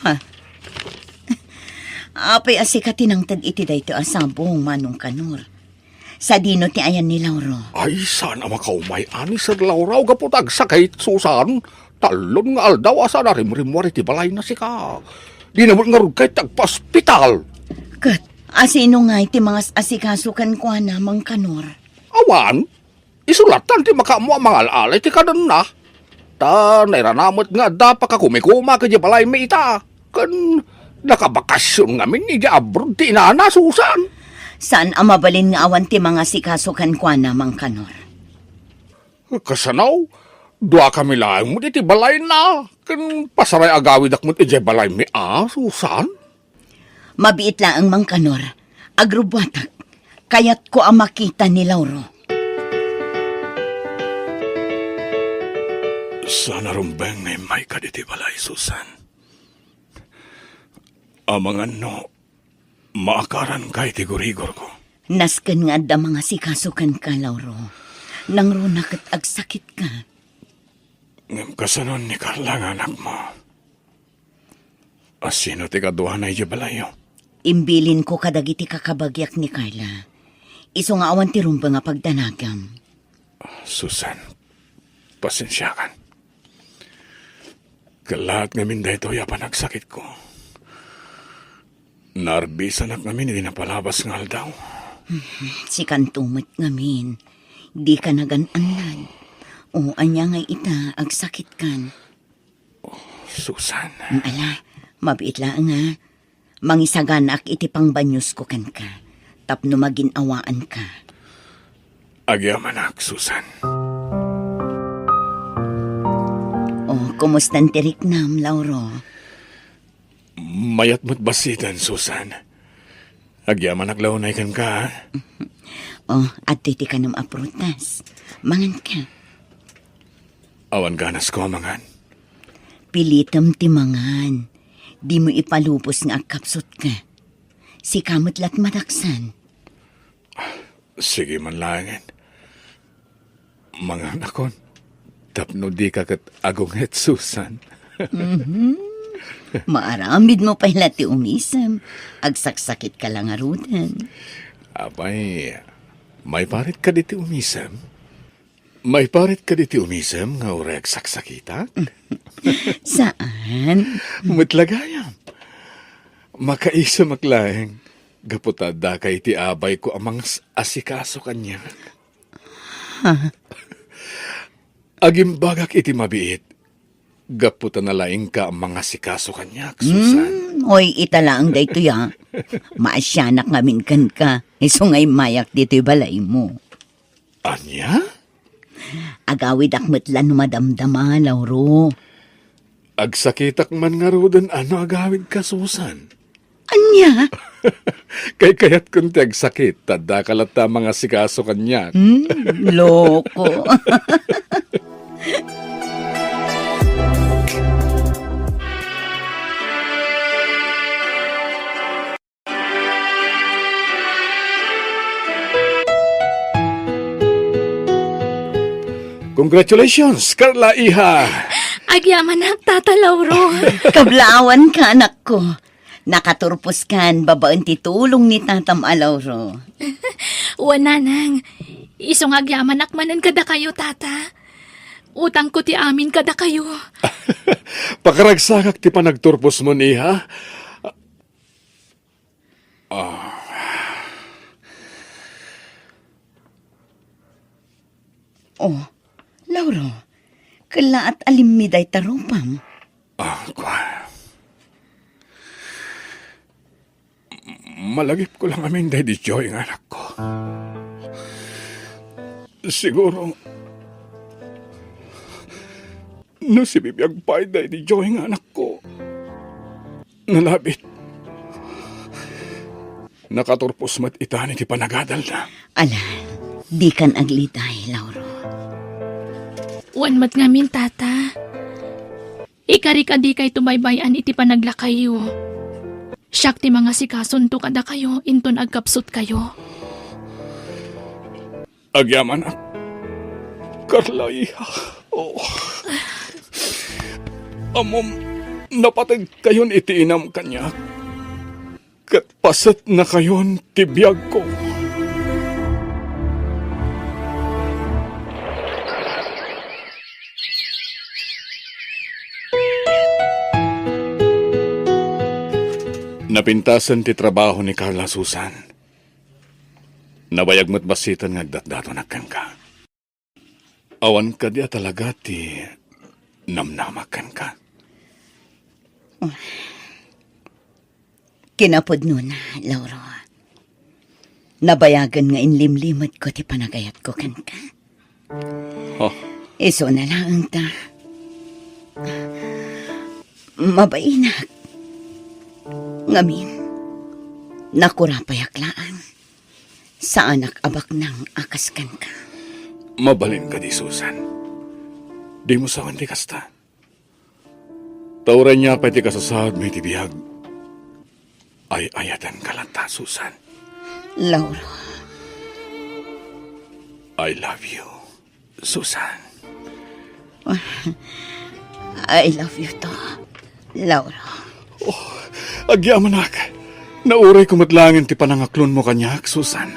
Ha? Apay a sika ti nangted iti daytoy a sabong, Manong Kanor? Sadino ti ayan ni Lauro? Ay, saan a makaumay-an ni Sir Laurau gapu ta agsakit, Susan. Tallon nga aldaw a saan a rimrimmuar iti balayna sika. Dina met ngarud ket agpaospital. Ket, asino ngay ti mangas-asikaso kenkuana, Mang Kanor? Awan. Isu lattan ti makaammo a mangal-ala iti kadenna. Ta nairana met nga adda pakakumikuma idiay balaymi ita. Ken nakabakasyon ngamin idiay abroad ti inana, Susan. Saan a mabalin nga awan ti mangasikaso kenkuana, Mang Kanor? Kasano? Duakami laeng met iti balayna. Ken pasaray agawidak met idiay balaymi a, Susan. Mabiit laeng, Mang Kanor. Agrubbuatak. Kayatko a makita ni Lauro. Saan a rumbeng nga immayka ditoy balay, Susan. Amangan no maakaranka iti gurigorko. Nasken nga adda mangasikaso kenka, Lauro. Nangruna ket agsakitka. Ngem kasano ni Carla nga anakmo? Asino ti kaduana idiay balayyo? Imbilinko kadagiti kakabagiak ni Carla. Isu nga awan ti rumbeng a pagdanagam. Susan, pasensiakan. Kellaat ngamin daytoy a panagsakitko. Naarbisanak ngamin iti napalabas nga aldaw. Sikanto met ngamin, dika nagan-annad. O, ania ngay ita, agsakitkan? Susan. Ala, mabiit laeng a. Mangisaganaak iti pangbanyusko kenka, tapno magin-awaanka. Agyamanak, Susan. O, kumustan ti riknam, Lauro? Mayat met bassiten, Susan. Agyamanak la unay kenka, ha? O, adtoy ti kanem a prutas. Manganka. Awan ganasko a mangan. Pilitem ti mangan. Dimo ipalubos nga agkapsutka. Sika met la't madaksan. Sige man laengen. Manganakon. Tapno dika ket agunget, Susan. Mhm. Maaramidmo pay la ti umisem. Agsaksakitka la ngaruden. Apay, maiparit kadi ti umisem? Maiparit kadi ti umisem nga uray agsaksakitak? Saan? Met la gayam. Makaisemak laeng gapu ta addaka iti abayko a mangas-asikaso kaniak. Ha? Agimbagak iti mabiit gapu ta nalaingka a mangasikaso kaniak, Susan. Hmm, oy, ita laeng daytoy, a. Maasianak ngamin kenka, isu nga immayak ditoy balaymo. Ania? Agawidak met la no madamdama, Lauro. Agsakitak man ngaruden a no agawidka, Susan. Ania? Kaykayatkon ti agsakit, ta addaka latta a mangasikaso kaniak. Hmm, loko. Congratulations, Carla, iha! Agyamanak, Tata Lauro. Kablaawanka, anakko. Nakaturposkan babaen ti tulong ni tatam a Lauro. Wen, nanang. Isu nga agyamanak manen kadakayo, tata. Utangko ti amin kadakayo. Pakaragsakak ti panagturposmo, iha. Ah. Oh, Lauro, kellaat a limmi dayta rupam. Ah, kua. Malagipko lang amin daydi Joy nga anakko. Siguro, no sibibiag pay daydi Joy nga anakko, nalabit. Nakaturpos met ita iti panagadalna. Ala, dikan agliday, Lauro. Wen met ngamin, tata. Ikarik a dikayto baybay-an iti panaglakayyo. Siak ti mangasikasonto kadakayo inton agkapsutkayo. Agyamanak, Carla, iha. Oh. Ammom, napateg kayon iti inam kaniak. Ket paset na kayon ti biagko. Napintasen ti trabaho ni Carla, Susan. Nabayag met bassit nga agdatdatonak kenka. Awan kadi a talaga ti namnamak kenka? Kinapudnona, Lauro. Nabayagen nga inlimlimetko ti panagayatko kenka. Oh. Isuna laeng ta. Mabainak. Ngamin, nakurapayak laeng. Saanak a baknang a kas kenka. Mabalin kadi, Susan. Dimo sawen ti kasta. Ta uray nia pay ti kasasaadmi iti biag, ay-ayatenka latta, Susan. Lauro. I love you. Susan. I love you too, Lauro. Oh, agyamanak. Naurayko met laeng ti panangaklonmo kaniak, Susan.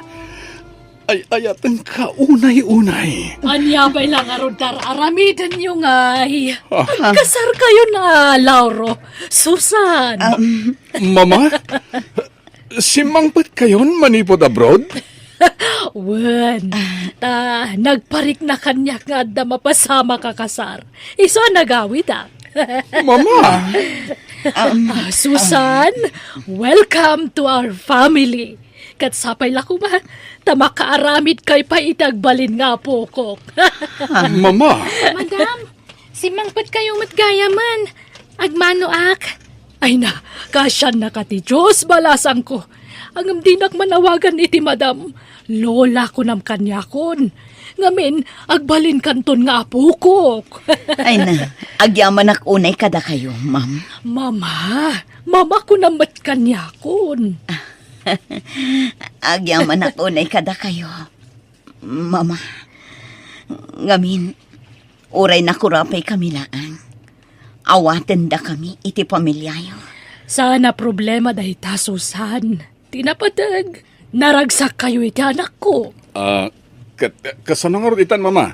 Ay-ayatenka unay-unay. Ania pay la ngarud ti ar-aramidenyo ngay? Ah. Agkasarkayon a, Lauro, Susan. Um. Mama? Simmangpetkayon manipud abroad? Wen, ta nagparikna kaniak nga adda mapasamak a kasar. Isu a nagawidak. Mama! Um, ah, Susan, welcome to our family. Ket sapay la koma, ta makaaramidkay pay iti agbalin nga apokok. Mama! Madam, simmangpetkayo met gayamen. Agmanoak. Ay na, kaasiannaka ti Dios, balasangko. Ngem dinak manawagan iti madam. Lola kunam kaniakon. Ngamin, agbalinkanton nga apokok. Ay na, agyamanak unay kadakayo, ma'am. Mama, mama kunam met kaniakon. Agyamanak unay kadakayo. Mama, ngamin, uray nakurapaykami laeng, awatendakami iti pamiliayo. Saan a problema dayta, Susan. Ti napateg, naragsakkayo iti anakko. Ah, ket, kasano ngarud itan, Mama?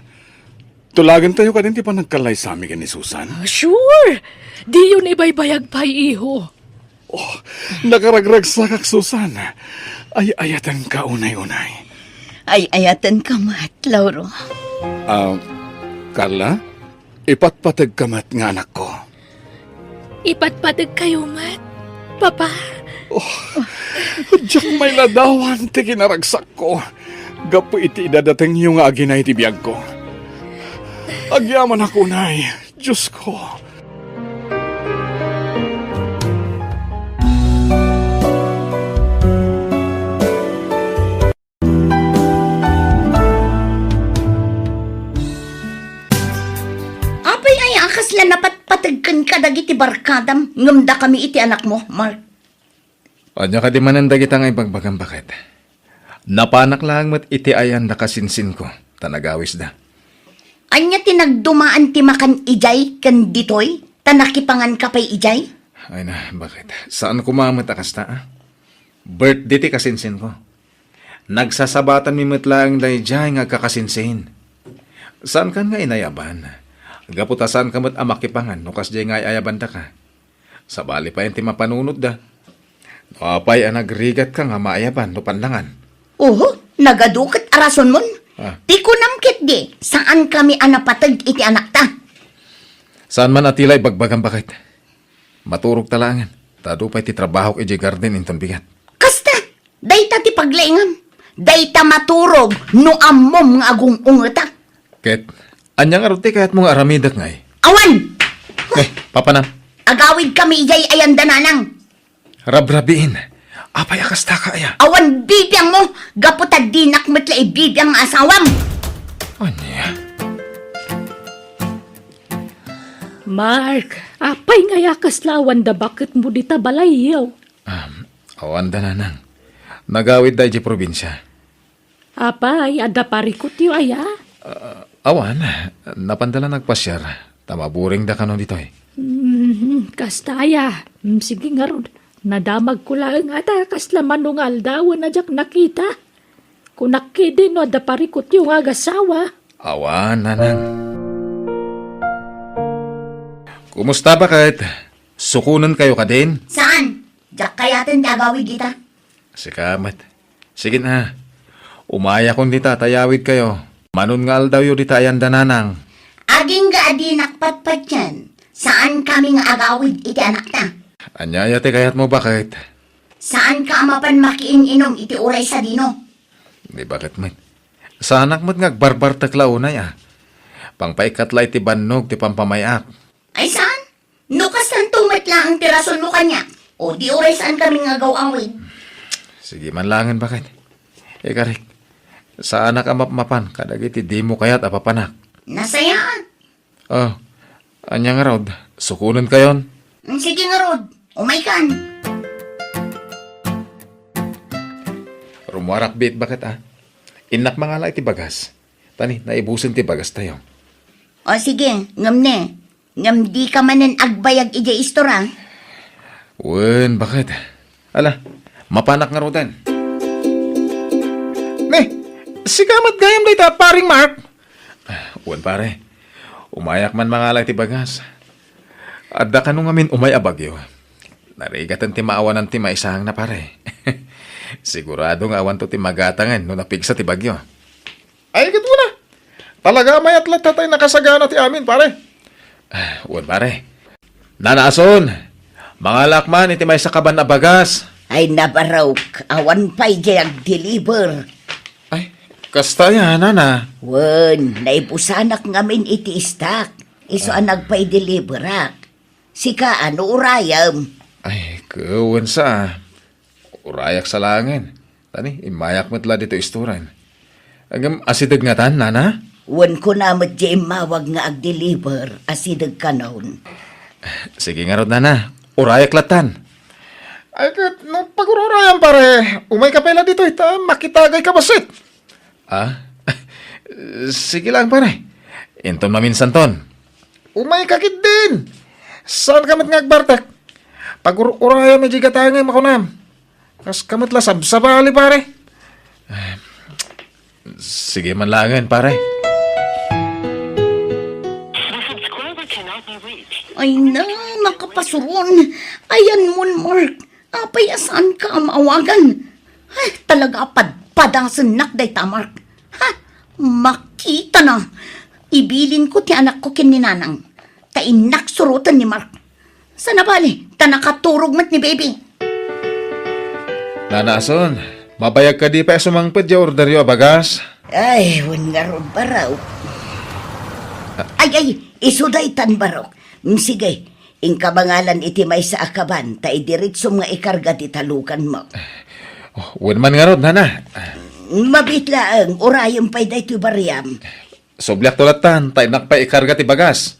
Tulagentayo kadin ti panagkallaysami ken ni Susan? Ah, sure! Diyon ibaybayag pay, iho. Oh, nakaragragsakak, Susan. Ay-ayatenka unay-unay. Ay-ayatenka met, Lauro. Ah, Carla, ipatpategka met nga anakko. Ipatpategkayo met, Papa. Oh, diak mailadawan ti kinaragsakko gapu iti idadatengyo nga agina iti biagko. Agyamanak unay, Diosko. Apay aya a kasla napatpateg kenka dagiti barkadam ngem dakami iti anakmo, Mark? Ania kadi manen dagita nga ibagbagam, baket? Napanak laeng met iti ayan da kasinsinko, ta nagawisda. Ania ti nagdumaan ti makan idiay ken ditoy, ta nakipanganka pay idiay? Ay na, bakit? Saan ko mamet a kasta, ah? Birthday ti kasinsinko. Nagsasabatanmi met laeng daydiay nga agkakasinsin. Saankan nga inayaban? Gapu ta saanka met a makipangan no kasdiay nga ay-ayabandaka. Sabali pay ti mapanunotda. No apay a nagrigatka nga maayaban no pandangan? Oho, nagadu ket a rasonmon. Ah. Ti kunam ketdi, saankami a napateg iti anakta. Saan man a ti la ibagbagam, bakit? Maturog ta laengen, ta adu pay ti trabahok idiay garden inton bigat. Kasta, dayta ti paglaingam. Dayta maturog no ammom nga agung-ungeta. Ket, ania ngarud ti kayatmo nga aramidek ngay? Awan! Eh, papanam? Agawidkami idiay ayanda nanang. Rabrabiin. Apay a kasta ka aya? Awan bibiangmo, gapu ta dinak met la ibibiang nga asawam. Ania? Mark, apay ngay a kasla awan da baketmo dita balayyo? Um, awan da, nanang. Nagawid da idiay probinsia. Apay, adda parikutyo aya? Ah, awan, napanda la nagpasiar, ta maburing da kano ditoy. Hmm, kasta aya. Hmm, sige ngarud. Nadamagko laeng a ta kasla mano nga aldawen a diak nakita. Kunak ketdi no adda parikutyo nga agasawa. Awan, nanang. Kumusta, bakit? Sukonen kayo kadin? Saan? Diak kayaten ti agawid dita. Sika met. Sige na. Umayakon dita ta ayawid kayo. Mano nga aldawyo dita ayanda nanang? Agingga a dinak patpatien, saankami nga agawid iti anakta. Ania aya ti kayatmo, bakit? Saanka a mapan makiin-inom iti uray sadino? Di bakit met? Saanak met nga agbarbartek la unay, ah. Pangpaikkat la iti bannog ti pampamay-ak. Ay saan? No kastanto met laeng ti rasonmo kaniak, o di uray saankami nga agaw-awid. Sige man laengen, bakit? Ikarik, saanak a mapmapan kadagiti dimo kayat a papanak. Nasayaan. Oh, ania ngarud? Sukonen kayon? Mm, sige ngarud. Umaykan. Rumuarak biit, bakit, ah? Innak mangala iti bagas. Tani, naibusen ti bagastayo. O sige, ngem ne, ngem dika manen agbayag idiay istor, a? Wen, bakit? Ala, mapanak ngaruden. Ne, sika met gayam dayta, paring Mark? Wen, pare. Umayak man mangala iti bagas. Adda kano ngamin umay a bagyo. Narigaten ti maawanan ti maisangna, pare. Sigurado nga awanto ti magatangen no napigsa ti bagyo. Ay, ket wen a. Talaga a mayat latta tay nakasagana ti amin, pare. Ah, wen, pare. Nana Ason, mangalak man iti maysa kaban a bagas. Ay, nabarok, awan pay diay agdeliver. Ay, kasta aya, nana? Wen, naibusanak ngamin iti istak. Isu a nagpaideliverak. Sika, ano urayem? Ay, ket wen sa. Urayak sa laengen. Tani, immayak met la ditoy istoren. Ngem, asideg ngatan, nana? Wen kuna met diay immawag nga agdeliver, asideg kanon. Sige ngarud, nana. Urayak lattan. Ay, ket no pagur-urayam, pare, umayka pay la ditoy ta makitagayka bassit. Ah? Sige lang, pare. Inton maminsanton. Umayka ketdin. Saanka met nga agbartek? Pagur-urayam idiay gatangem a kunam. Kaska met la sabsabali, pare. Sige man laengen, pare. Ay na, makapasuron. Ayanmon, Mark. Apay a saanka a maawagan? Ay, talaga a padpadasennak dayta, Mark. Ha? Makitana. Ibilinko ti anakko ken ni nanang. Ta innak suroten ni Mark. Sana bali, ta nakaturog met ni baby. Nana Ason, mabayag kadi pay a sumangpet diay orderyo a bagas? Ay, wen ngarud, Barok. Ay, ay, isu daytan, Barok. Mm, sige, inka mangalan iti maysa a kaban, ta idiretsom nga ikarga ti talukanmo. Oh, wen man ngarud, nana. Mabiit laeng, urayem pay daytoy bariam. Subliakto lattan, ta innak pay ikarga ti bagas.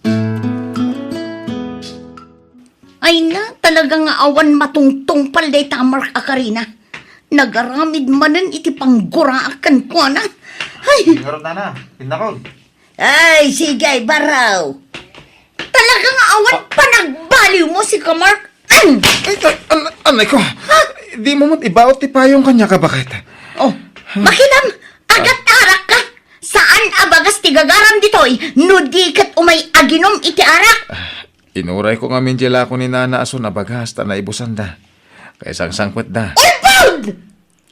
Ay na, talaga nga awan matungtungpal dayta a Mark a karina. Nagaramid manen iti pangguraak kenkuana. Ay! Ngarud, nana, pinnakon. Ay, sige, Barok. Talaga nga awan panagbaliwmo, sika, Mark. Ay! Ay ko, dimo met ibaot ti payong kaniak a baket. Oh, makitam, agatarak ka. Saan a bagas ti gagaram ditoy, no di ket umay aginom iti arak. Inurayko ngamin diay lako ni Nana a son a bagas ta naibusanda. Kaisangsangpetda. Umpod!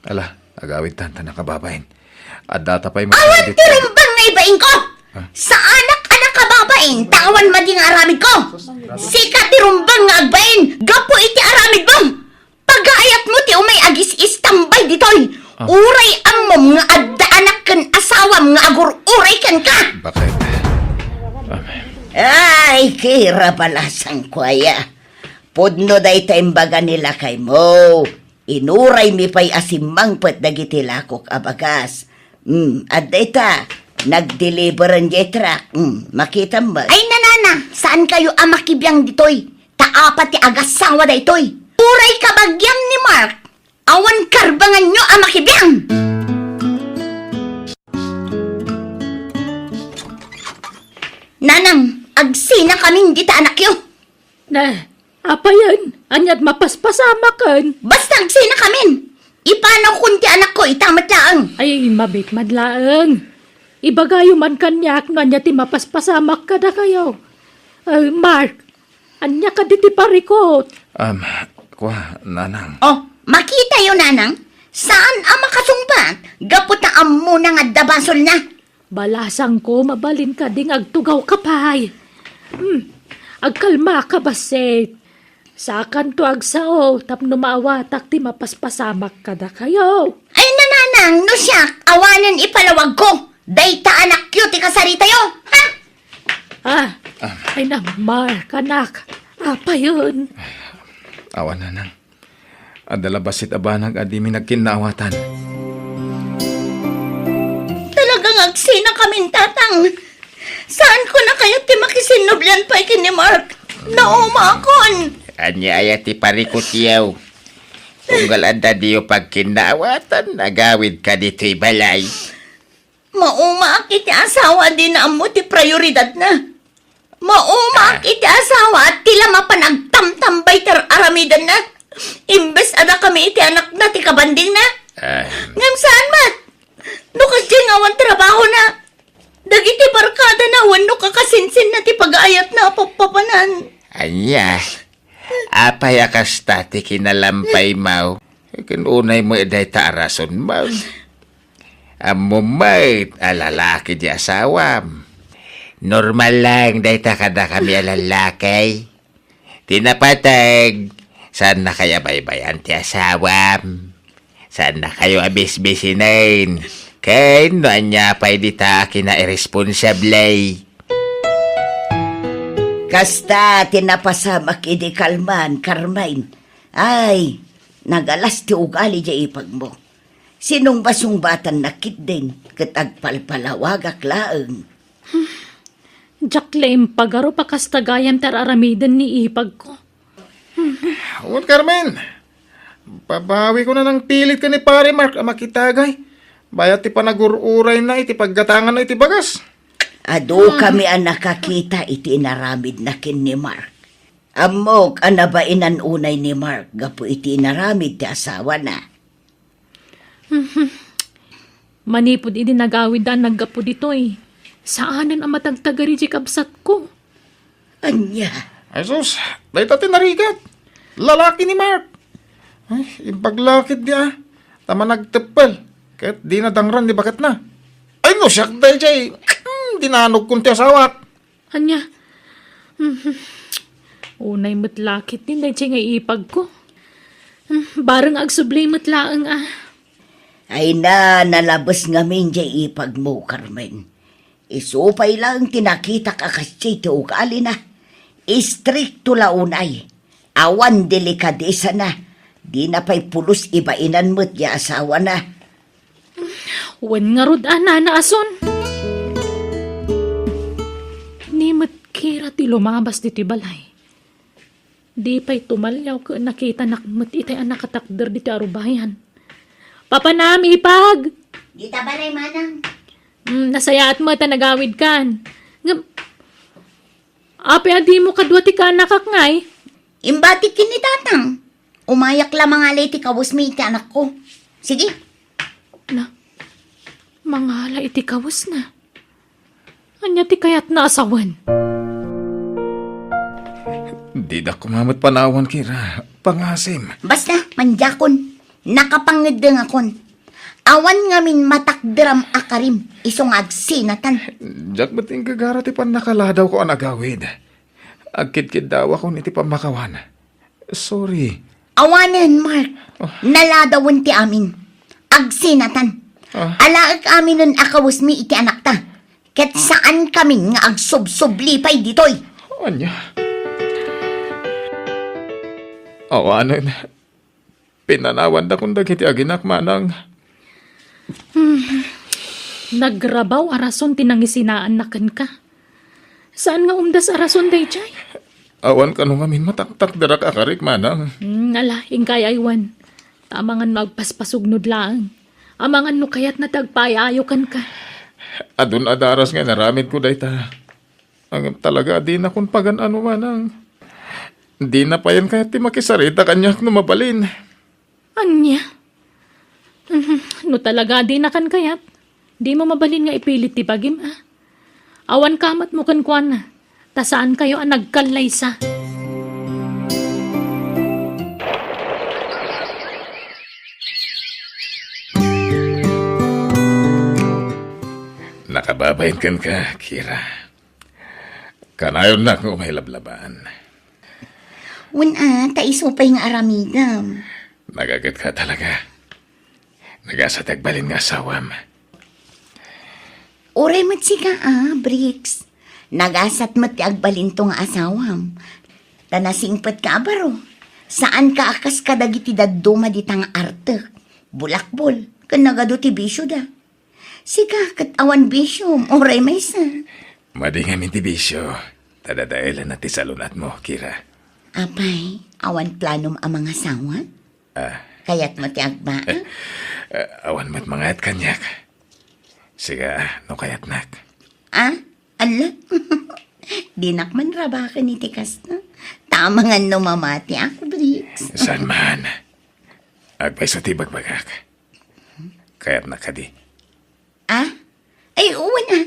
Ala, agawidtan ta nakababain. Addata pay met Awan kadit- ti rumbeng nga ibainko! Ha? Saanak a nakababain, ta awan madi nga aramidko! Sika ti rumbeng nga agbain, gapu iti aramidmo! Pagaayatmo ti umay agis-istambay ditoy! Ah. Uray ammom nga adda anak ken asawam nga agur-uray kenka! Bakit? Amen. Ay, kira balasangko aya. Pudno dayta imbaga ni lakaymo. Inuraymi pay a simmangpet dagiti lakok a bagas. Hmm, adda ita, nagdeliveren diay truck. Hmm, makitam met. Ay, nanang, saan kayo a makibiang ditoy? Ta apat ti agasawa daytoy. Uray kabagiam ni Mark, awan karbanganyo a makibiang. Nanang, agsinakamin dita anakyo. Na, apayen, ania't mapaspasamaken? Basta agsinakamin. Ipanawkon ti anakko ita met laeng. Ay, mabit man laeng. Ibagayo man kaniak no ania ti mapaspasamak kadakayo. Eh, Mark, ania kadi ti parikut? Um, kua, nanang. Oh, makitayo, nanang. Saan a makasungbat? Gapu ta ammona nga adda basolna. Balasangko, mabalin kadi nga agtugawka pay? Hmm, agkalmaka bassit. Sakanto agsao tapno maawatak ti mapaspasamak kadakayo. Ay, nanang, no siak, awanen ipalawagko. Dayta anakyo ti kasaritayo, ha? Ah, ay na, Mark, anak. Apayen. Awan, nanang. Adda la bassit a banag a dimi nagkinnaawatan. Talagang agsinakamin, tatang. Saanko na kayat ti makisinnublian pay ken ni Mark? Naumakon. Ania aya ti parikutyo? Tunggal adda diyo pagkinnaawatan, agawidka ditoy balay. Maumaak iti asawa a dina ammo ti prioridadna. Maumaak Ah. iti asawa a ti la mapan agtamtambay ti ar-aramidenna. Imbes a dakami iti anakna ti kabandingna. Ah. Ngem saan met? No kasdiay nga awan trabahona, dagiti barkadana wenno kakasinsinna ti pagaayatna a pappapanan. Ania? Apay a kasta ti kinalampaymo? Ken unay met dayta a rason, ma'am. Ammom met a lalaki ti asawam. Normal lang dayta kadakami a lalaki. Ti napateg, saannakayo a baybay-an ti asawam. Saannakayo a bisbisinen. Ken no ania pay dita a kinairresponsable. Kasta ti napasamak idi kalman, Carmen. Ay, nagalas ti ugali diay ipagmo. Sinungbasungbatanna ketdin ket agpalpalawagak laeng. Diak la impagarup a kasta gayam ti ar-aramiden ni ipagko. Wen, Carmen, babawikon a nangpilit ken ni Pare Mark a makitagay bayat ti panagur-urayna iti paggatanganna iti bagas. Adu kami a nakakita iti inaramidna ken ni Mark. Ammok a nabainan unay ni Mark gapu iti inaramid ti asawana. Manipud idi nagawidda a naggapu ditoy, saanen a matagtagari diay kabsatko. Ania? Ay sus, dayta ti narigat. Lalaki ni Mark. Ay, imbag la ketdi a, ta managteppel. Ket dina dangran ni baketna. Ay no, siak daydiay, hmm, dinanogkon ti asawak. Ania? Unay met la ketdi daydiay nga ipagko. Bareng agsubli met laeng a. Ay na, nalabes ngamin diay ipagmo, Carmen. Isu pay laeng ti nakitak a kasdiay ti ugalina. Istrikto la unay. Awan delikadesana. Dina pay pulos ibainan met diay asawana. Wen ngarud a, nana a son. Ni met kira ti lumabas ditoy balay. Di pay tumalliaw ket nakitanak met itay a nakatakder ditoy arubayan. Papanam, ipag! Dita balay, manang. Mm, nasayaat met a nagawidkan. Ngem, apay a dimo kadua ti kaanakak ngay? Imbatik ken ni tatang. Umayak la mangala iti kawesmi iti anakko. Sige. Na, mangala iti kawesna. Ania ti kayatna a sawen? Didak koma met panawan, Kira. Pangasim. Basta, mandiakon. Nakapangeddengakon. Awan ngamin matakderam a karim, isu nga agsinatan. Diak met inggagara ti pannakaladaw ko a nagawid. Agkidkiddawakon iti pammakawan. Sorry. Awanen, Mark. Ah. Naladawen ti amin. Agsinatan. Ah. Alaek aminen a kawesmi iti anakta. Ket saan kamin nga agsubsubli pay ditoy. Ania? Awanen. Pinanawandakon dagiti aginak, manang. Hmm. Nagrabaw a rason ti nangisinaanna kenka. Saan nga umdas a rason daydiay? Awan kano ngamin mataktakderak a karik, manang. Hmm, ala, inkay aywan. Ta amangan no agpaspasugnod laeng. Amangan no kayatna ti agpaayayo kenka. Adun a daras nga inaramidko dayta. Ngem talaga a dinakon pagan-ano, manang. Dina payen kayat ti makisarita kaniak no mabalin. Ania? Mhm, no talaga a dinakan kayat, dimo mabalin nga ipilit ti bagim, a? Awan kamatmo kenkuana, ta saankayo a nagkallaysa. Nakababain kenka, Kira. Kanayonnak nga umay lablabaan. Wen a, ta isu pay nga aramidem. Nagagetka talaga. Nagasat ti agbalin nga asawam. Uray met sika a, Bricks. Nagasat met ti agbalinto nga asawam. Ta nasingpetka a baro. Saanka a kas kadagiti dadduma dita nga artek, bulakbol, ken nagadu ti bisioda. Sika ket awan bisiom, uray maysa. Madi ngamin ti bisio, ta dadaelenna ti salun-atmo, Kira. Apay, awan planom a mangasawa? Ah. Kayatmo ti agbaa? Eh, eh, awan met mangayat kaniak. Sika, no kayatnak. Ah? Ala? Dinak man rabaken iti kasta. Ta amangan no mamatiak, Bricks. Saan man. Agpayso ti ibagbagak. Kayatnak kadi? Ah? Ay, wen a.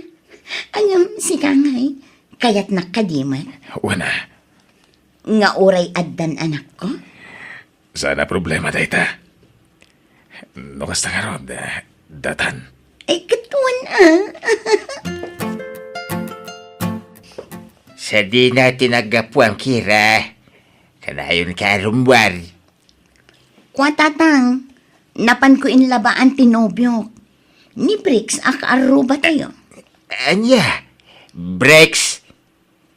Ngem, sika ngay, kayatnak kadi met? Wen a. Nga uray addan anakko? Saan a problema dayta. No kasta ngarud, eh, datan. Ay, ket wen a. Sadino ti naggapuam, Kira? Kanayonka a rummuar. Kua, Tatang, napanko inlabaan ti nobiok. Ni Bricks a kaarrubatayo. Ania? Bricks?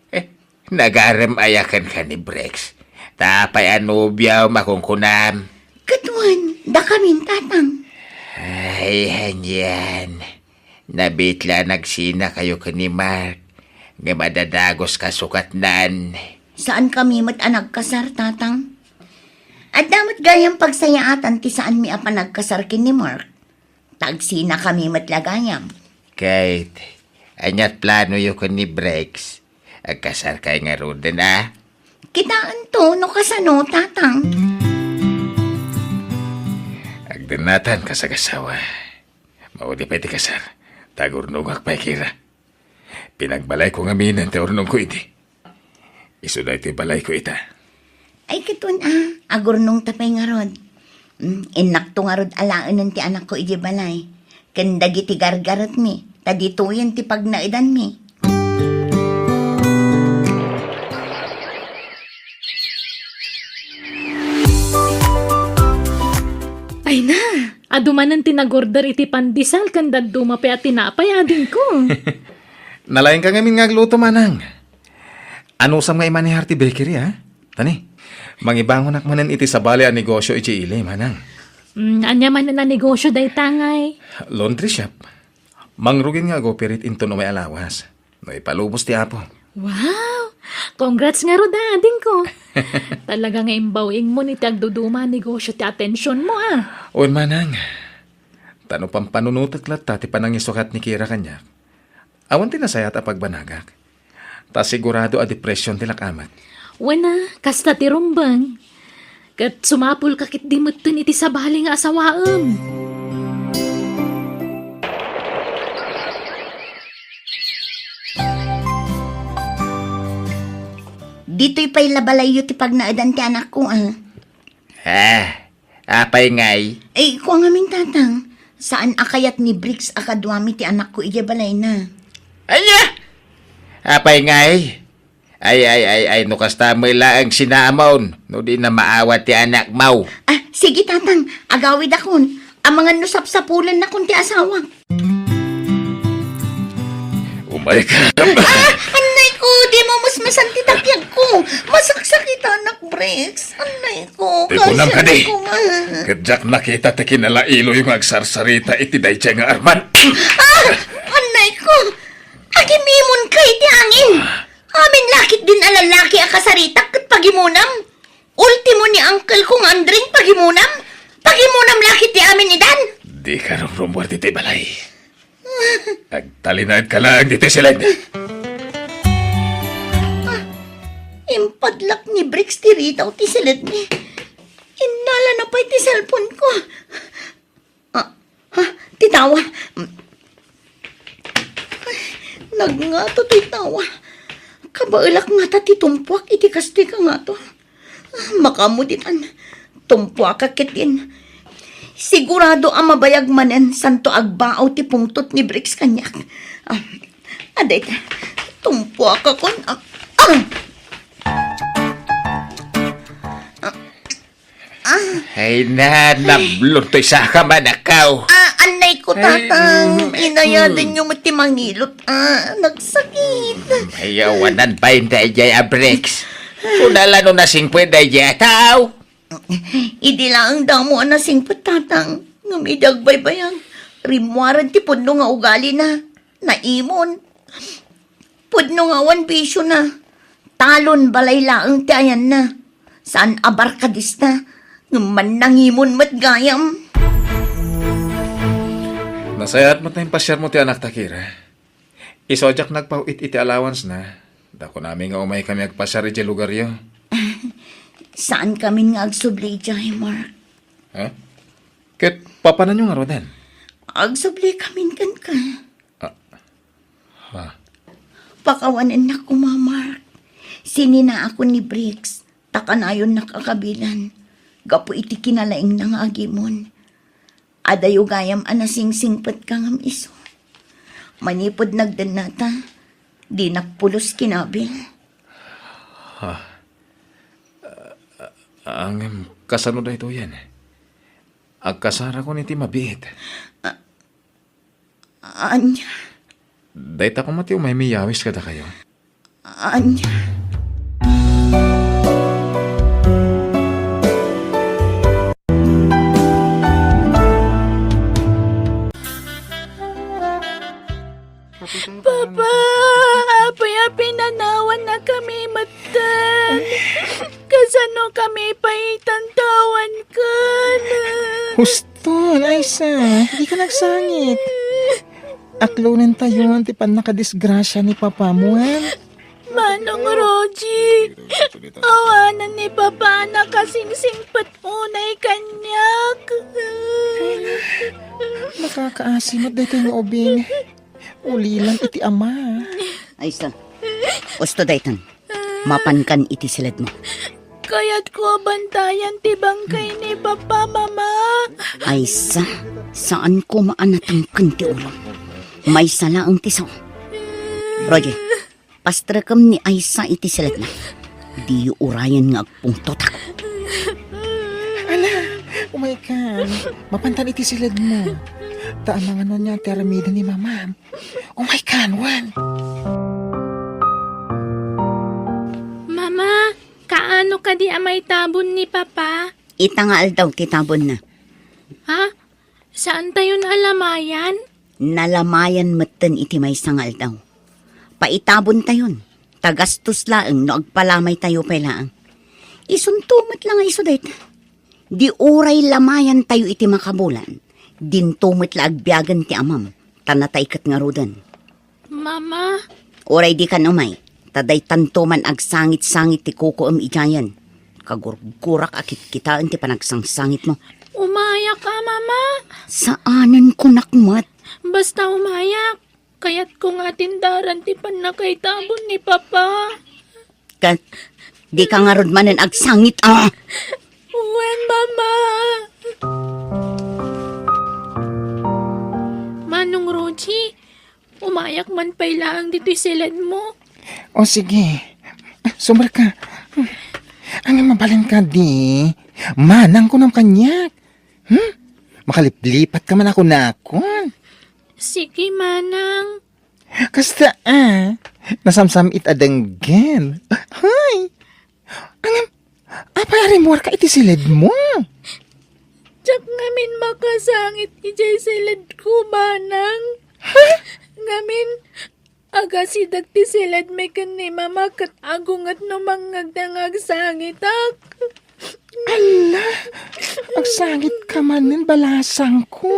Eh, nagarem aya kenka ni Bricks? Ta apay a nobiom a kunkunam? Ket wen, dakamin, Tatang. Ay, anian. Nabitla a nagsinakayo ken ni Mark, ngem adda dagus kasukatnan. Saankami met a nagkasar, Tatang. Adda met gayam pagsayaatan ti saanmi a panagkasar ken ni Mark. Ta agsinakami met la gayam. Kate, aniat planoyo ken ni Bricks? Agkasarkay ngaruden a? Kitaento no kasano, Tatang. Agdennatan kas agasawa. Maudi pay ti kasar, ta agurnongak pay, Kira. Pinagbalayko ngaminen ti urnongko idi. Isu daytoy balayko ita. Ay, ket wen a, agurnongta pay ngarud. Mm, innakto ngarud alaenen ti anakko idiay balay. Ken dagiti gargaretmi, ta ditoyen ti pagnaedanmi. Ay na, adu manen ti nag-order iti pandesal ken dadduma pay a tinapay, adingko. Nalaingka ngamin nga agluto, manang. Anusam nga imanehar ti bakery, a? Tani, mangibangonak manen iti sabali a negosio idiay ili, manang. Mm, ania manen a negosio dayta ngay? Laundry shop. Mangrugin nga ag-operate inton umay a lawas. No ipalubos ti Apo. Wow! Congrats ngarud, adingko. Talaga nga imbaw-ingmo iti agduduma a negosio ti atensionmo, a. Wen, manang. Ta no pampanunotek latta ti panangisukat ni Kira kaniak, awan ti nasayaat a pagbanagak. Ta sigurado a depression ti lak-amek. Wen a, kasta ti rumbeng. Ket sumapulka ketdi metten iti sabali nga asawaem. Ditoy pay la balayyo ti pagnaedan ti anakko, ah. Ah, apay ngay? Ay, kua ngamin, Tatang. Saan a kayat ni Briggs a kaduami ti anakko idiay balayna? Ania? Apay ngay? Ay, ay, ay, ay, no kasta met laeng sinaamon, no di na maawat ti anakmo. Ah, sige, Tatang. Agawidakon. Amangan no sapsapulennakon ti asawak. Umayka. Ah, annay ko, di mo musmusan ti takyag ko. Masaksakitanak, Briggs. Annay ko, Ti kunam kadi. Ko nga. Ket diak nakita ti kinalailoyo nga agsarsarita iti daydiay nga arman. Ah, annay ko. Agimimon ka iti angin. Amin lakit din a lalaki a kasaritak ket pagimonam. Ultimo ni uncle ko nga Andring pagimonam. Pagimonam lakit ti amin idan. Dika rumrumuar ditoy balay. Agtalinaedka laeng ditoy siled. Ah, impadlak ni Briggs ti ritaw ti siledmi. Innalana pay ti cellphone ko. Ah, ha? Ti tawa. Ay, nagngato ti tawa. Kabaelak ngata ti tumpuak iti kastoy kangato. Ah, makaammo ditan. Tumpuakak ketdin. Sigurado a mabayag manen santo agbaaw ti pungtot ni Briggs kaniak. Ah, adayta. Tumpuakakon. Ah, ah. Ah. Ay na, nablon toy saka manakaw. Ah, annay ko, Ay, Tatang. mm, Inayadan mm. Niyo met ti mangilot. Ah, nagsakit. Ay, awanan pa yung dayjay a Briggs. Kuna la no nasingpet dayjay a tao. Idi laeng damo a nasingpet, Tatang. Ngem idi agbaybayag, rimmuaren ti pudno nga ugalina. Naimon. Pudno nga awan bisiona. Talon balay laeng ti ayanna. Saan a barkadista, ngem mannangimon met gayam. Nasayaat met nga impasiarmo ti anakta, Kira. Isu a diak nagpaw-it iti allowance na. Dakon amin nga umaykami agpasiar idiay lugaryo. Saankamin nga agsubli idiay, Mark. Ha? Ket papananyo ngaruden? Agsublikamin kenka. Ah. Ha? Pakawanennak koma, Mark. Sininaakon ni Briggs, ta kanayonnak a kabilan, gapu iti kinalaingna nga agimon. Adayo gayam a nasingsingpetka ngem isu. Manipud nagdennata, dinak pulos kinabil. Ha? Ah, ngem kasano daytoyen? Agkasarakon iti mabiit. Ah, Ania? Dayta koma ti umaymi yawis kadakayo. Ania? Papa, apay a pinanawannakami metten? Kasano kami paitan tawanken? Huston, Aisa, dika nagsangit. Aklonentayon ti pannakadisgrasia ni Papam, wen? Manong Rogie, awanen ni Papa a nakasingsingpet unay kaniak. Nakakaasi met daytoy nga ubing. Ulilan iti ama. Aisa, usto daytan. Mapankan iti siledmo. Kayatko a bantayan ti bangkay ni Papa, Mama. Aisa, saan koma a natangken ti ulo. Maysa laeng ti sao. Roger, pastrekem ni Aisa iti siledna. Diyo urayen nga agpungtotak. Ala, umaykan. Mapantan iti siledmo. Ta amangan no ania ti aramiden ni Mamam. Oh my God, Juan! Mama, kaano kadi a maitabon ni Papa? Ita nga aldaw ti tabonna. Ha? Saantayon a lamayan? Nalamayan metten iti maysa nga aldaw. Paitabontayon, ta gastos laeng no agpalamaytayo pay laeng. Isunto met la nga isu dayta. Di uray lamayantayo iti makabulan, dinto met la agbiagen ti amam, ta natay ket ngaruden. Mama. Uray dikan umay, ta daytanto man agsangit-sangit ti kukuem idiayen. Kagurgurak a kitkitaen ti panagsangsangitmo. Umayak a, Mama. Saanen kunak met. Basta umayak. Kayatko nga atindaran ti pannakaitabon ni Papa. Ket dika ngarud manen agsangit a. Wen, Mama. Manong Roji, umayak man pay laeng ditoy siledmo. O sige, sumarka. Ang mabalin ka di. Manang kunam kaniak. Hmm? Makaliplipat ka man ako nakon. Sige, Manang. Kasta a, nasamsam-it a denggen. Hay! Ngem, apay a rimmuarka iti siledmo? Diak ngamin makasangit idiay siledko, Manang. Ha? Ngamin, agasideg ti siledmi ken ni Mama ket agunget no mangngegda nga agsangitak. Ala, agsangit ka manen, balasangko.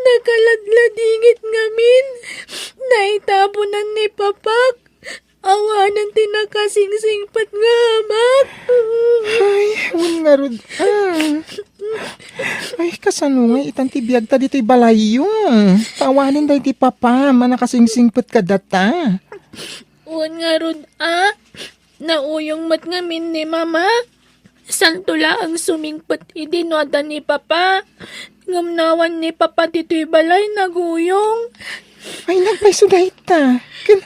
Nakaladladingit ngamin. Naitabonan ni Papak. Awanen ti nakasingsingpet nga amak. Ay, wen ngarud, ah. Ay, kasano nga itan ti biagta ditoy balayyo? Awanen daydi Papam a nakasingsingpet kadata. Wen ngarud, ah. Nauyong met ngamin ni Mama. Santo laeng sumingpet idi no adda ni Papa. Ngem no awan ni Papa ditoy balay, naguyong. Ay, nagpayso dayta. Ken,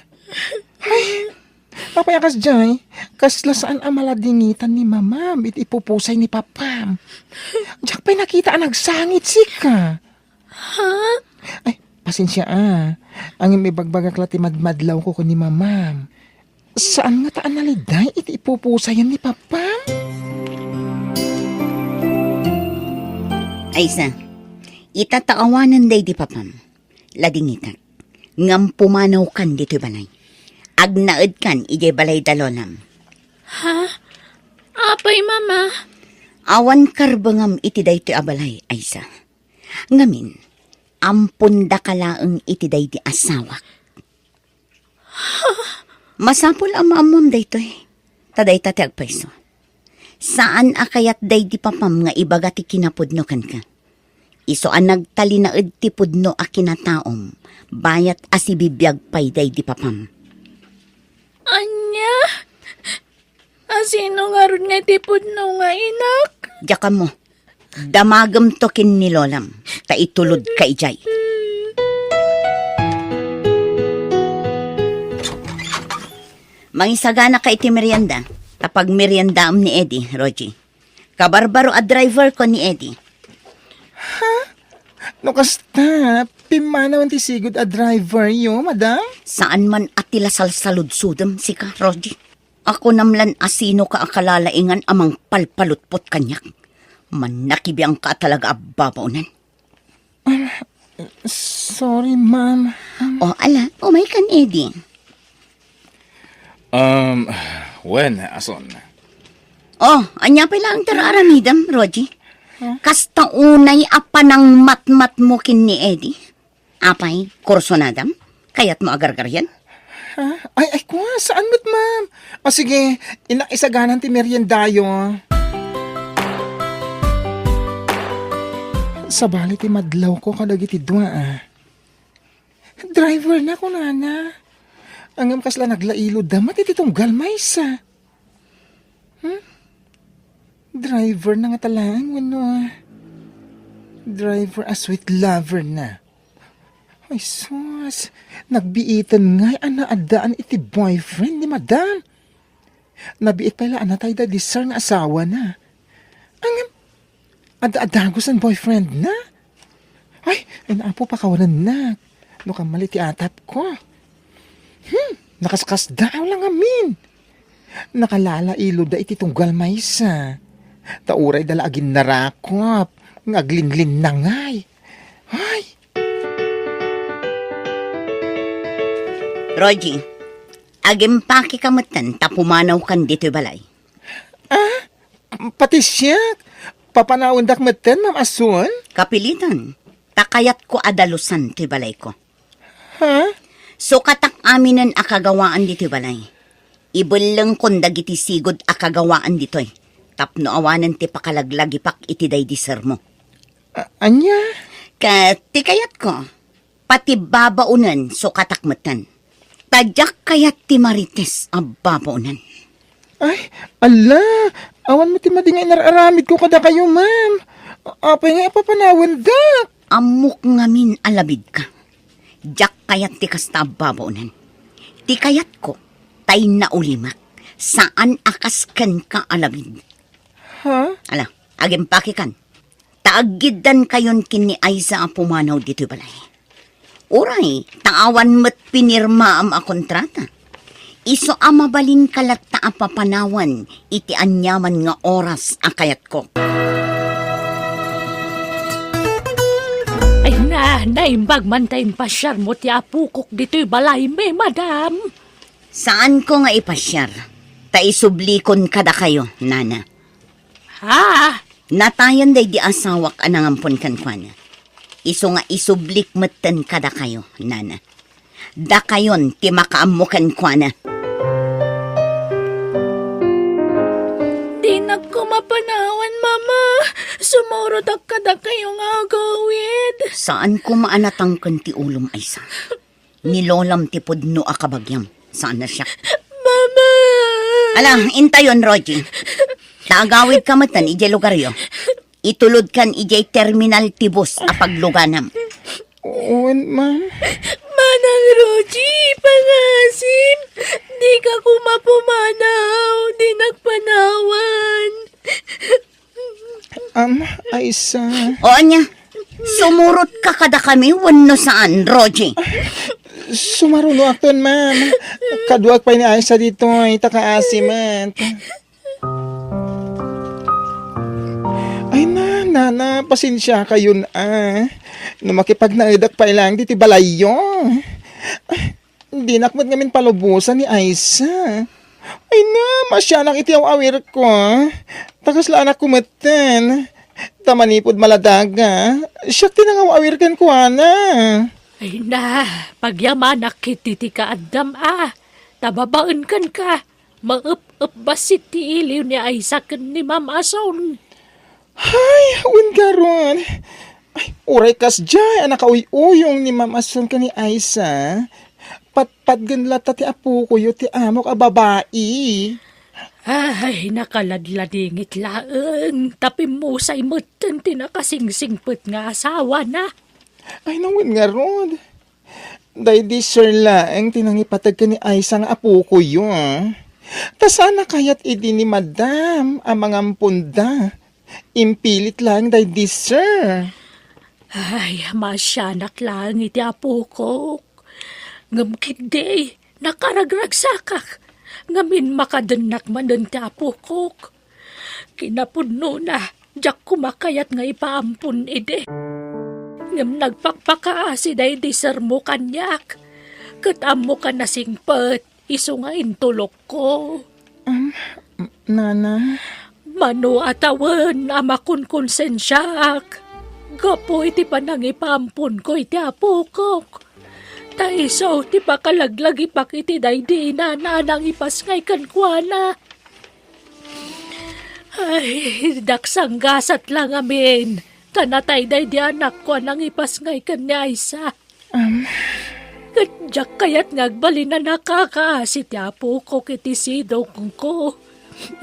ay, apay a kasdiay, kasla saan a maladingitan ni Mamam iti ipupusay ni Papam. Diak pay nakita a nagsangit sika. Ha? Ay, pasensia a. Ngem ibagbagak la ti madmadlawko ken ni Mamam. Saan ngata a naliday iti ipupusayan ni Papam? Aysa, ita ta awanen daydi Papam, ladingitak. Ngem pumanawkan ditoy balay. Agnaedkan idiay balay da Lolam. Ha? Apay, Mama? Awan karbengam iti daytoy a balay, Aysa. Ngamin, ampondaka laeng iti daydi asawak. Masapul a maammoam daytoy. Ta dayta ti agpayso. Saan a kayat daydi Papam nga ibaga ti kinapudno kenka. Isu a nagtalinaed ti pudno a kinataom, bayat a sibibiag pay daydi Papam. Ania? Asino ngarud nga ti pudno nga inak? Diak ammo. Damagemto ken ni Lolam, ta itulodka idiay. Mangisagana ka iti merienda, ta pagmeriendaam ni Eddie, Rogie. Kabarbaro a driverko ni Eddie. Ha? No kasta, pimmanawen ti sigud a driveryo, madam? Saan man a ti la salsaludsodem, sika, Rogie. Akunam lan a sinoka a kalalaingan a mangpalpalutpot kaniak. Mannakibiangka a talaga a babaonen. Ah, sorry, ma'am. O, ala, umaykan, Eddie. Um, wen, ason. O, ania pay laeng ti aramidem, Rogie? Huh? Kasta unay a panangmatmatmo ken ni Eddie. Apay, kursunadam? Kayatmo a gargarian? Ha? Ay, ay, kwa, saan met, ma'am? O sige, inak isaganan ti meriendayo. Sabali ti madlawko kadagiti dua, a. Driver na, kunana. Ngem kasla naglailodda met iti tunggal maysa. Hmm? Driver na ngata laeng wenno, a, driver a sweet lover na? Ay, sus, nagbiiten ngay a naaddaan iti boyfriend ni madam. Nabiit pay la a natay daydi sir nga asawana. Ngem, adda a dagus a boyfriendna. Ay, ay, Apo, pakawanennak. No kamali ti atapko. Hmm, nakaskasdaaw la ngamin. Nakalalailodda iti tunggal maysa. Ta urayda la aginnarakop nga aglinglinnangay. Ay, Rogie, agimpakeka metten ta pumanawkan ditoy balay. Ah, pati siak? Papanawendak metten, Ma'am Asun? Kapilitan. Ta kayatko a dalusan toy balayko. Ha? Sukatak aminen a kagawaan ditoy balay. Ibellengkon dagiti sigud a kagawaan ditoy tapno awanen ti pakalaglagipak iti daydi sermo. A-, ania? Ket ti kayatko, pati babaonen sukatak metten. Ta diak kayat ti marites a babaonen. Ay, ala, awan met ti madi nga inar-aramidko kadakayo, ma'am. Apay nga ipapanawandak? Ammok ngamin a labidka. Diak kayat ti kasta a babaonen. Ti kayatko, tay naulimek. Saan a kas kenka a labid. Ha? Ala, agimpakikan. Ta aggiddankayon ken ni Aiza a pumanaw ditoy balay. Uray, ta awan met pinirmaam a kontrata. Isu a mabalinka latta a papanawan iti aniaman nga oras a kayatko. Ay na, naimbag man ta impasiarmo ti apokok ditoy balaymi, madam. Saanko nga ipasiar, ta isublikon kadakayo, nana. Ha? Natayen daydi asawak a nangampon kenkuana. Isu nga isublik metten kadakayo, nana. Dakayon ti makaammo kenkuana. Dinak koma panawan, Mama. Sumurotak kadakayo nga agawid. Saan koma a natangken ti ulom, Aiza. Ni lolam ti pudno a kabagiam. Saan a siak. Mama! Ala, intayon, Rogie. Ta agawidka metten idiay lugaryo. Itulodkan idiay terminal ti bus a pagluganam. Wen, ma'am. Manang Rogie, pangasim. Dika koma pumanaw. Dinak panawan. Am, Aiza. O, ania? Sumurotka kadakami wenno saan, Rogie? Sumarunoakton, ma'am. Kaduak pay ni Aiza ditoy, ta kaasi met. Ay na, nana, pasensiakayon, a. No makipagnaedak pay laeng ditoy balayyo. Dinak met ngamin palubosan ni Aiza. Ay na, masianak iti aw-awirko, a. Ta kasla anakko metten. Ta manipud maladaga, siak ti nangaw-awir kenkuana. Ay na, pagyamanak iti ti kaaddam, a. Ta babaen kenka, maep-ep bassit ti iliw ni Aiza ken ni Ma'am Ason. Ay, wen garud. Ay, uray kasdiay a nakauy-uyong ni Ma'am Ason ken ni Aiza, patpatgen latta ti apokoyo ti amok a babai. Ay, nakaladladingit laeng, ta pimmusay metten ti nakasingsingpet nga asawana. Ay, na wen ngarud. Daydi Sir laeng ti nangipateg ken ni Aiza nga apokoyo, a. Ta saan a kayat idi ni Madam a mangamponda. Impilit laeng daydi, Sir. Ay, masianak laeng iti apokok. Ngem ketdi, nakaragragsakak. Ngamin makadennak manen ti apokok. Kinapudnona, diak koma kayat nga ipaampon idi. Ngem nagpakpakaasi daydi sermo kaniak. Ket ammok a nasingpet. Isu nga intulokko. Am, nana? Mano a tawen a makonkonsensiaak gapu iti panangipaamponko iti apokok. Ta isu ti pakalaglagipak iti daydi inana a nangipasngay kenkuana. Ay, diak sanggasat la ngamin ta natay daydi anakko a nangipasngay ken ni Aiza. Am. Ket diak kayat nga agbalin a nakakaasi ti apokok iti sidongko.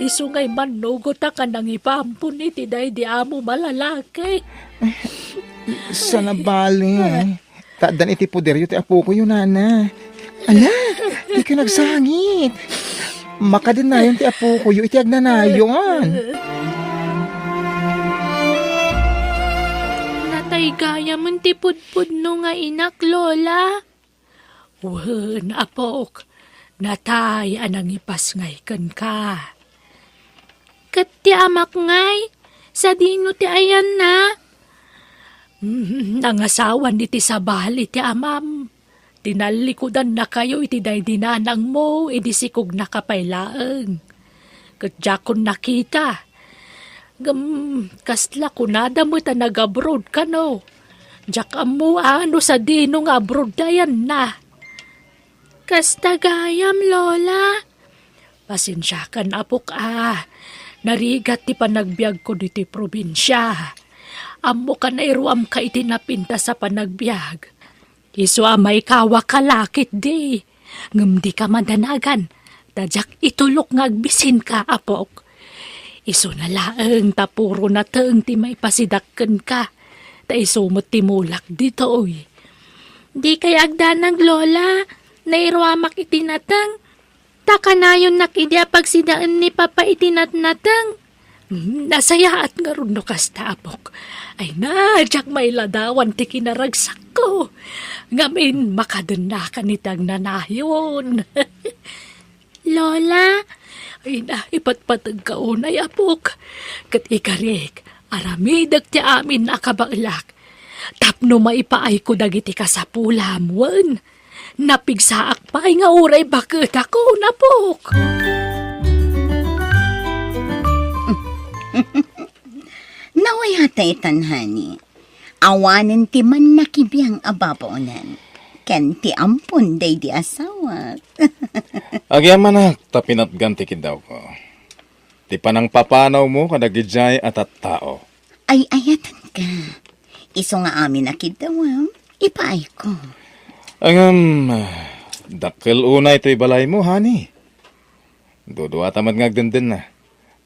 Isu nga immannugotak a nangipaampon iti daydi amom a lalaki. Saan a bale. Ta addan iti poderyo ti apokoyo, nana. Ala, dika nagsangit. Makadennayon ti apokoyo iti agnanayon. Natay gayam ti pudpudno nga inak, Lola. Wen, apok, natay a nangipasngay kenka. Ket ti amak ngay, sadino ti ayanna? Mm, nangasawan iti sabali ti amam. Tinallikudannakayo iti daydi nanangmo idi sikognaka pay laeng. Ket diakon nakita. Ngem kasla kunada met a nag-abroad kano. Diak ammo a no sadino nga abroad ti ayanna. Kasta gayam, Lola. Pasensiakan, apok, a. Narigat ti panagbiagko ditoy probinsia. Ammok a nairuamka iti napintas a panagbiag. Isu a maikawak a laketdi. Ngem dika madanagan, ta diak itulok nga agbisinka, apok. Isuna laeng ta puro nateng ti maipasidakkenka, ta isu met ti mulak ditoy. Dikay agdanag, Lola. Nairuamak iti nateng. Ta kanayonnak idi a pagsidaen ni Papa iti natnateng. Hmm, nasayaat ngarud no kasta, apok. Ay na, diak mailadawan ti kinaragsakko. Ngamin, makadennakan iti agnanayon. Lola? Ay na, ipatpategka unay, apok. Ket ikarik, aramidek ti amin a kabaelak. Tapno maipaayko dagiti kasapulam, wen napigsaak pay nga uray baketakon, apok. Nawayatta itan, honey. Awanen ti mannakibiang a babaonan ken ti ampon daydi asawak. Agyamanak ta pinatgan ti kiddawko. Ti panangpapanawmo kadagidiay a tattao. Ay-ayatenka. Isu nga amin a kiddawam, ipaayko. Ngem, dakkel unay toy balaymo, honey. Duduata met nga agdendenna.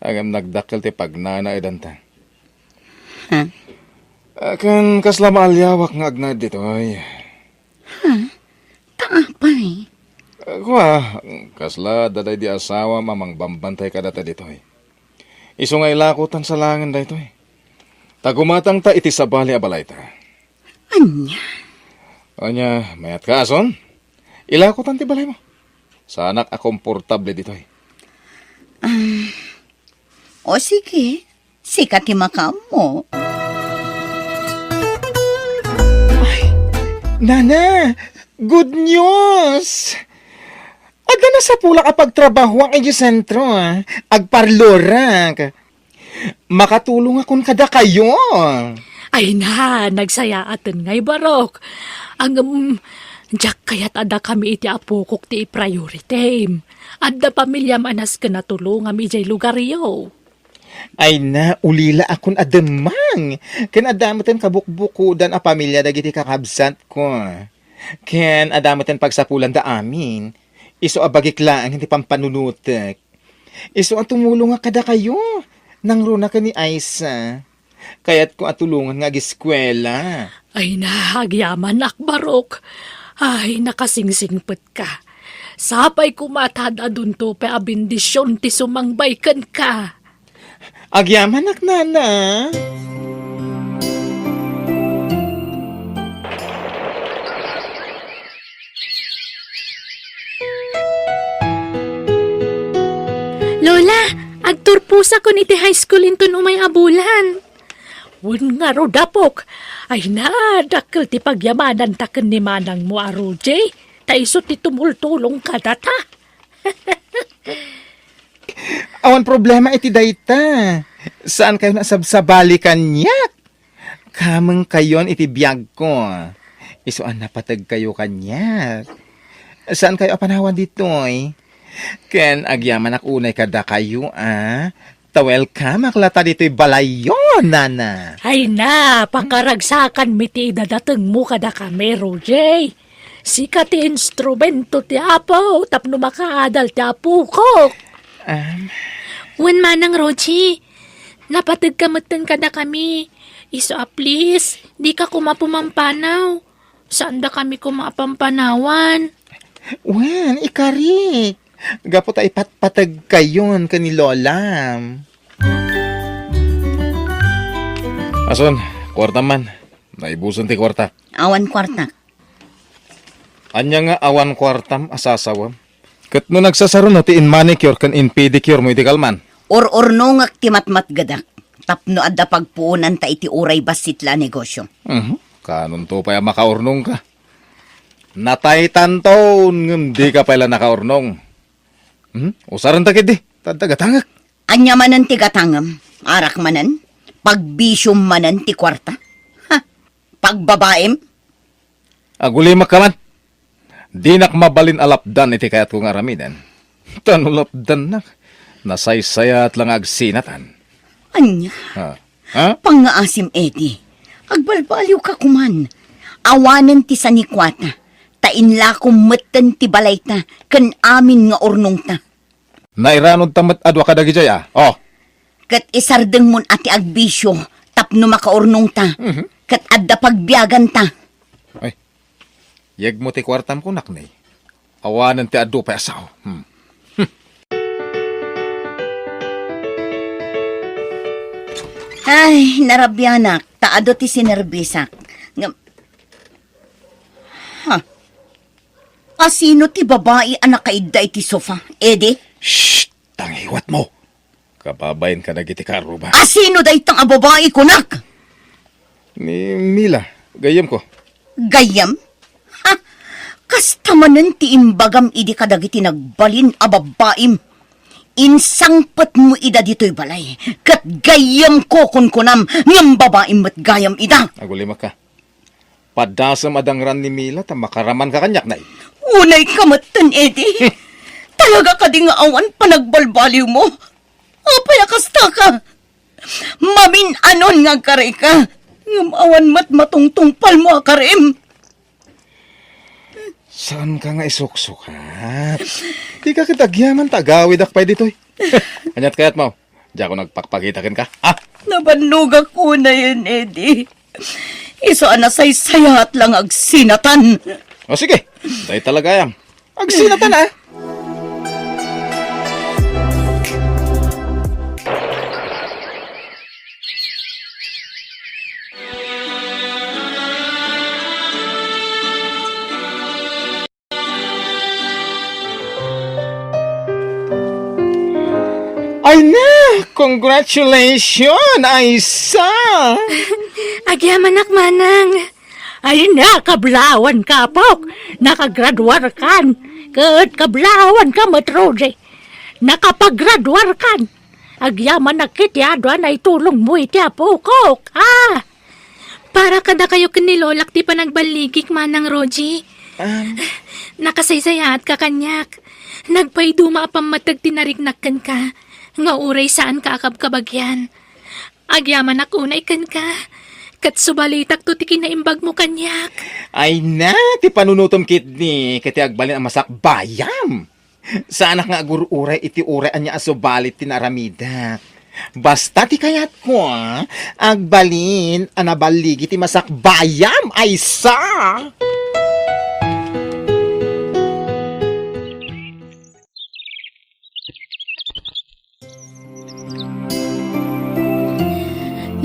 Ngem nagdakkel ti pagnanaedanta. Ha? Ken kasla maaliawak nga agnaed ditoy. Ha? Ta apay? Kua, kasla adda daydi asawam a mangbambantay kadata ditoy. Isu nga ilakotan sa laengen daytoy. Ta gumatangta iti sabali a balayta. Ania? Ania, mayatka, ason? Ilakotan ti balaymo. Saanak a komportable ditoy. Ah, o sige, sika ti makaammo. Ay, Nana, good news! Adda nasapulak a pagtrabahoak idiay sentro, ah. Agparlorak. Makatulongakon kadakayo. Ay na, nagsayaaten ngay, Barok. Ngem, diak kayat a dakami iti apokok ti ipriority. Adda pamiliam a nasken a tulongam idiay lugaryo. Ay na, ulilaakon a demmang. Ken adda metten kabukbukodan a pamilia dagiti kakabsatko. Ken adda metten pagsapulanda amin. Isu a bagik laeng ti pampanunotek. Isu a tumulongak kadakayo. Nangruna ken ni Aisa. Kayatko a tulongan nga agiskuela. Ay na, agyamanak, Barok. Ay, nakasingsingpetka. Sapay koma ta ad-adunto pay a bendision ti sumangbay kenka. Agyamanak, Nana. Lola, agturposakon iti high school inton umay a bulan. Wen ngarud, apok. Ay na, dakkel ti pagyamananta ken ni manangmo a Roger. Ta isu ti tumultulong kadata. Awan problema iti dayta. Saankayon a sabsabali kaniak. Kamengkayon iti biagko. Isu a napategkayo kaniak. Saankayo a panawan ditoy? Ken agyamanak unay kadakayo, a? Ta welcomeak latta ditoy balayyo, Nana. Ay na, pakaragsakanmi ti idadatengmo kadakami, Roger. Sika ti instrumento ti Apo tapno makaadal ti apokok. Am. Wen manang, Roger, napategka metten kadakami. Isu a please, dika koma pumampanaw. Saandakami koma a pampanawan. Wen, ikarik. Gapu ta ipatpategkayon ken ni Lola. Ason, kuartam man. Naibusen ti kuarta. Awan kuartak. Ania nga awan kuartam a sasawem? Ket no nagsasaruno ti in-manicure ken in-pedicure mo iti kalman? Ur-urnongek ti matmatgedak tapno adda pagpuonanta iti uray bassit la a negosio. Mhm. Kanonto pay a makaurnongka? Nataytanton ngem dika pay la nakaurnong. Mhm. Usarenta ketdi, ta adda gatangek. Ania manen ti gatangem? Arak manen? Pagbisiom manen ti kuarta? Ha? Pagbabaem? Agulimakka man. Dinak mabalin a lapdan iti kayatko nga aramiden. Ta no lapdannak, nasaysayat la nga agsinatan. Ania? Ha? Ha? Pangngaasim, Eddie. Agbalbaliwka koman. Awanen ti sanikuata, ta inlakom metten ti balayta ken amin nga urnongta. Nairanudta met a dua kadagijay a. Oh. Ket isardengmon a ti agbisio tapno makaurnongta. Mhm. Ket adda pagbiaganta. Ay. Yegmo ti kuartam kunak ni. Awanen ti adu pay a sao. Hmm. Ay, narabianak, ta adu ti sinerbisak. Ngem, ha? Asino ti babai a nakaidda iti sofa, Eddie? Shh! Tangiwatmo! Kababain kadagiti karuba. Asino dayta nga babai, kunak? Ni Mila, gayyemko. Gayyem? Ha? Kasta manen ti imbagam idi kadagiti nagbalin a babbaim. Insangpetmo ida ditoy balay, ket gayyemko kunkunam, ngem babaim met gayam ida. Agulimakka. Padasem a dangran ni Mila ta makaramanka kaniak, nay. Unayka metten, Eddie. Talaga kadi nga awan panagbalbaliwmo? Apay a kastaka? Mamin-anon nga agkarika, ngem awan met matungtungpalmo a karim. Saanka nga isuksukat? Dika ket agyaman ta agawidak pay ditoy. Aniat kayatmo? Diakon agpakpakita kenka, ha? Nabannogak unayen, Eddie. Isu a nasaysayat la nga agsinatan. O sige, dayta la gayam. Agsinatan, a. Ay na, congratulations, Aisa! Agyamanak, manang. Ay na, kablawanka, apok. Nakagraduarkan. Ket kablawanka met, Rosie. Nakapagraduarkan. Agyamanak iti adu a naitulongmo iti apokok. Ah! Para kadakayo ken ni Lolak ti panagballigik, Manang Rosie. Um. Nakasaysayaatka kaniak. Nagpaiduma a pammateg ti nariknak kenka, nga uray saanka a kabkabagian. Agyamanak unay kenka, ket subalitakto ti kinaimbagmo kaniak. Ay na, ti panunotem ketdi, ket ti agbalin a masakbayam. Saanak nga agur-uray iti uray ania a subalit ti naaramidak. Basta ti kayatko, agbalin a naballigi ti masakbayam, Aisa!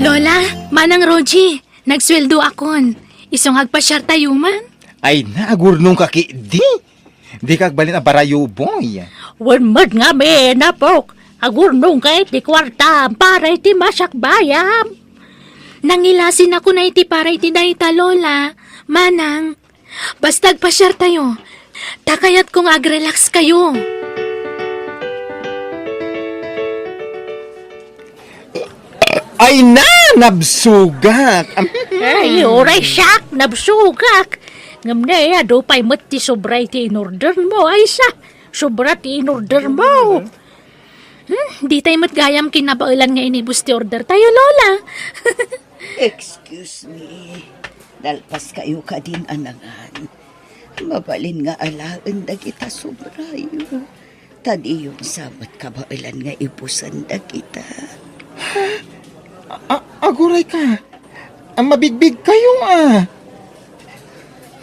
Lola, Manang Rosie, nagsueldoakon. Isu nga agpasiartayo man. Ay na, agurnongka ketdi. Dika agbalin a barayuboy. Wen met ngamin, apok. Agurnongka iti kuartam para iti masakbayam. Nangilasinakon a iti para iti dayta, Lola, Manang. Basta agpasiartayo. Ta kayatko nga agrelaxkayo. Ay na, nabsogak. Ay, uray siak, nabsogak. Ngem ne, adu pay met ti sobra iti inordermo, Aisa. Sobra ti inordermo. Hmm, ditay met gayam kinabaelan nga inibus ti ordertayo, Lola. Excuse me. Nalpaskayo kadin a nangan. Mabalin nga alaen dagita sobrayo. Ta diyonsa met kabaelan nga ibusen dagita. A-, a-, agurayka. A, mabigbigkayo a.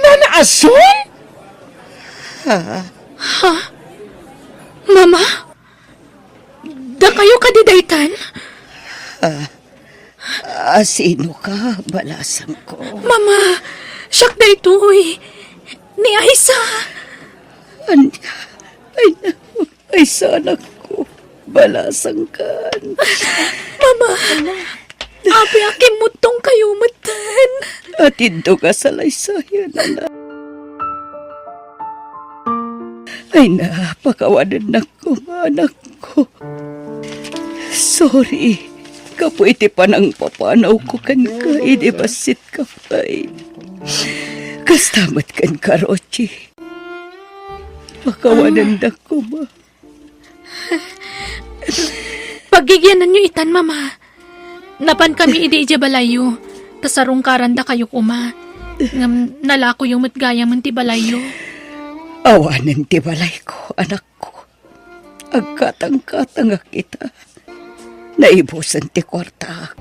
Nana Asun? Ha? Ha? Mama? Dakayo kadi daytan? Ah, ah, sino ka, balasangko? Mama, siak daytoy. Ni Aisa. Ania? Ay, Aisa, anakko. Balasangkan. Mama, apay a kimmuttongkayo metten? Atidto ka salaysayan, anak. Ay na, pakawanennak koma, anakko. Sorry, gapu iti panangpapanawko kenka idi bassit ka pay. Kasta met kenka, Rosie. Pakawanennak koma. Paggigiananyo itan, Mama. Napankami idi idiay balayyo, ta sarungkarandakayo koma. Ngem nalakoyo met gayamen ti balayyo. Awanen ti balayko, anakko. Agkatangkatangak ita. Naibusen ti kuartaak.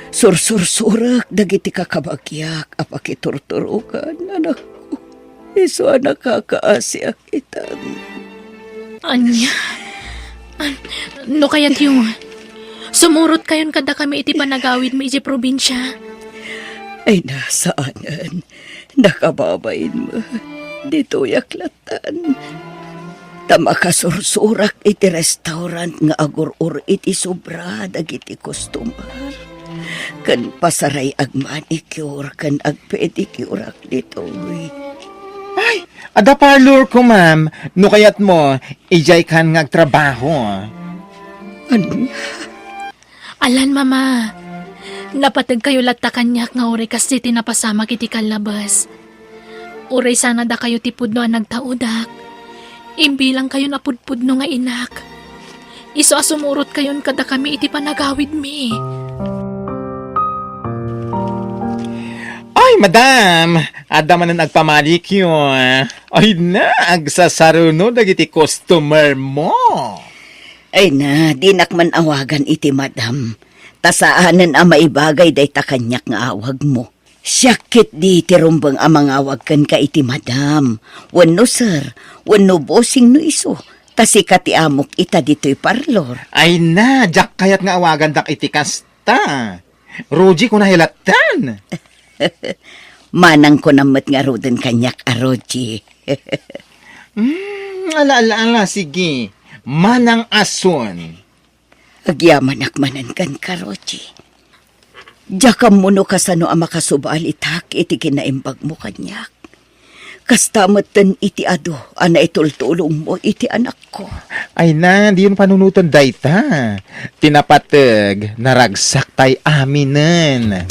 Sursursurek dagiti kakabagiak a pakiturturokan, anakko. Isu a nakakaasiak itan. Ania? An-, no kayatyo, sumurotkayon kadakami iti panagawidmi idiay probinsia. Ay, na, saanen. Nakababain met. Ditoyak latan. Ta makasursurak iti restaurant nga agur-or iti sobra dagiti customer. Ken pasaray agmanicure ken agpedicure-ak ditoy. Ay, adda parlor ko, ma'am. No kayatmo, idiaykan nga agtrabaho. Ania? Alan, Mama. Napateg kayo latta kaniak nga uray kas ti napasamak iti kallabes. Uray sana dakayo ti pudno a nagtaudak. Imbilang kayon a pudpudno nga inak. Isu a sumurot kayon kadakami iti panagawidmi. Ay, madam! Adda manen agpamalikyo. Ay na, agsasaruno dagiti customer mo. Ay na, dinak man awagan iti madam. Ta saanen a maibagay dayta kaniak nga awagmo. Siak ketdi ti rumbeng a mangawag kenka iti madam, wenno sir, wenno bossing no isu, ta sika ti amok ita ditoy parlor. Ay na, diak kayat nga awagandak iti kasta. Rogie, kunam lattan. Manang kunam met ngaruden kaniak a Rogie. Hmm, ala, ala, ala, sige. Manang ason. Agyamanak manen kenka, Rogie. Diak ammo no kasano a makasubalitak iti kinaimbagmo kaniak. Kasta metten iti adu a naitultulongmo iti anakko. Ay na, diyon panunoten dayta. Ti napateg, naragsak tay aminen.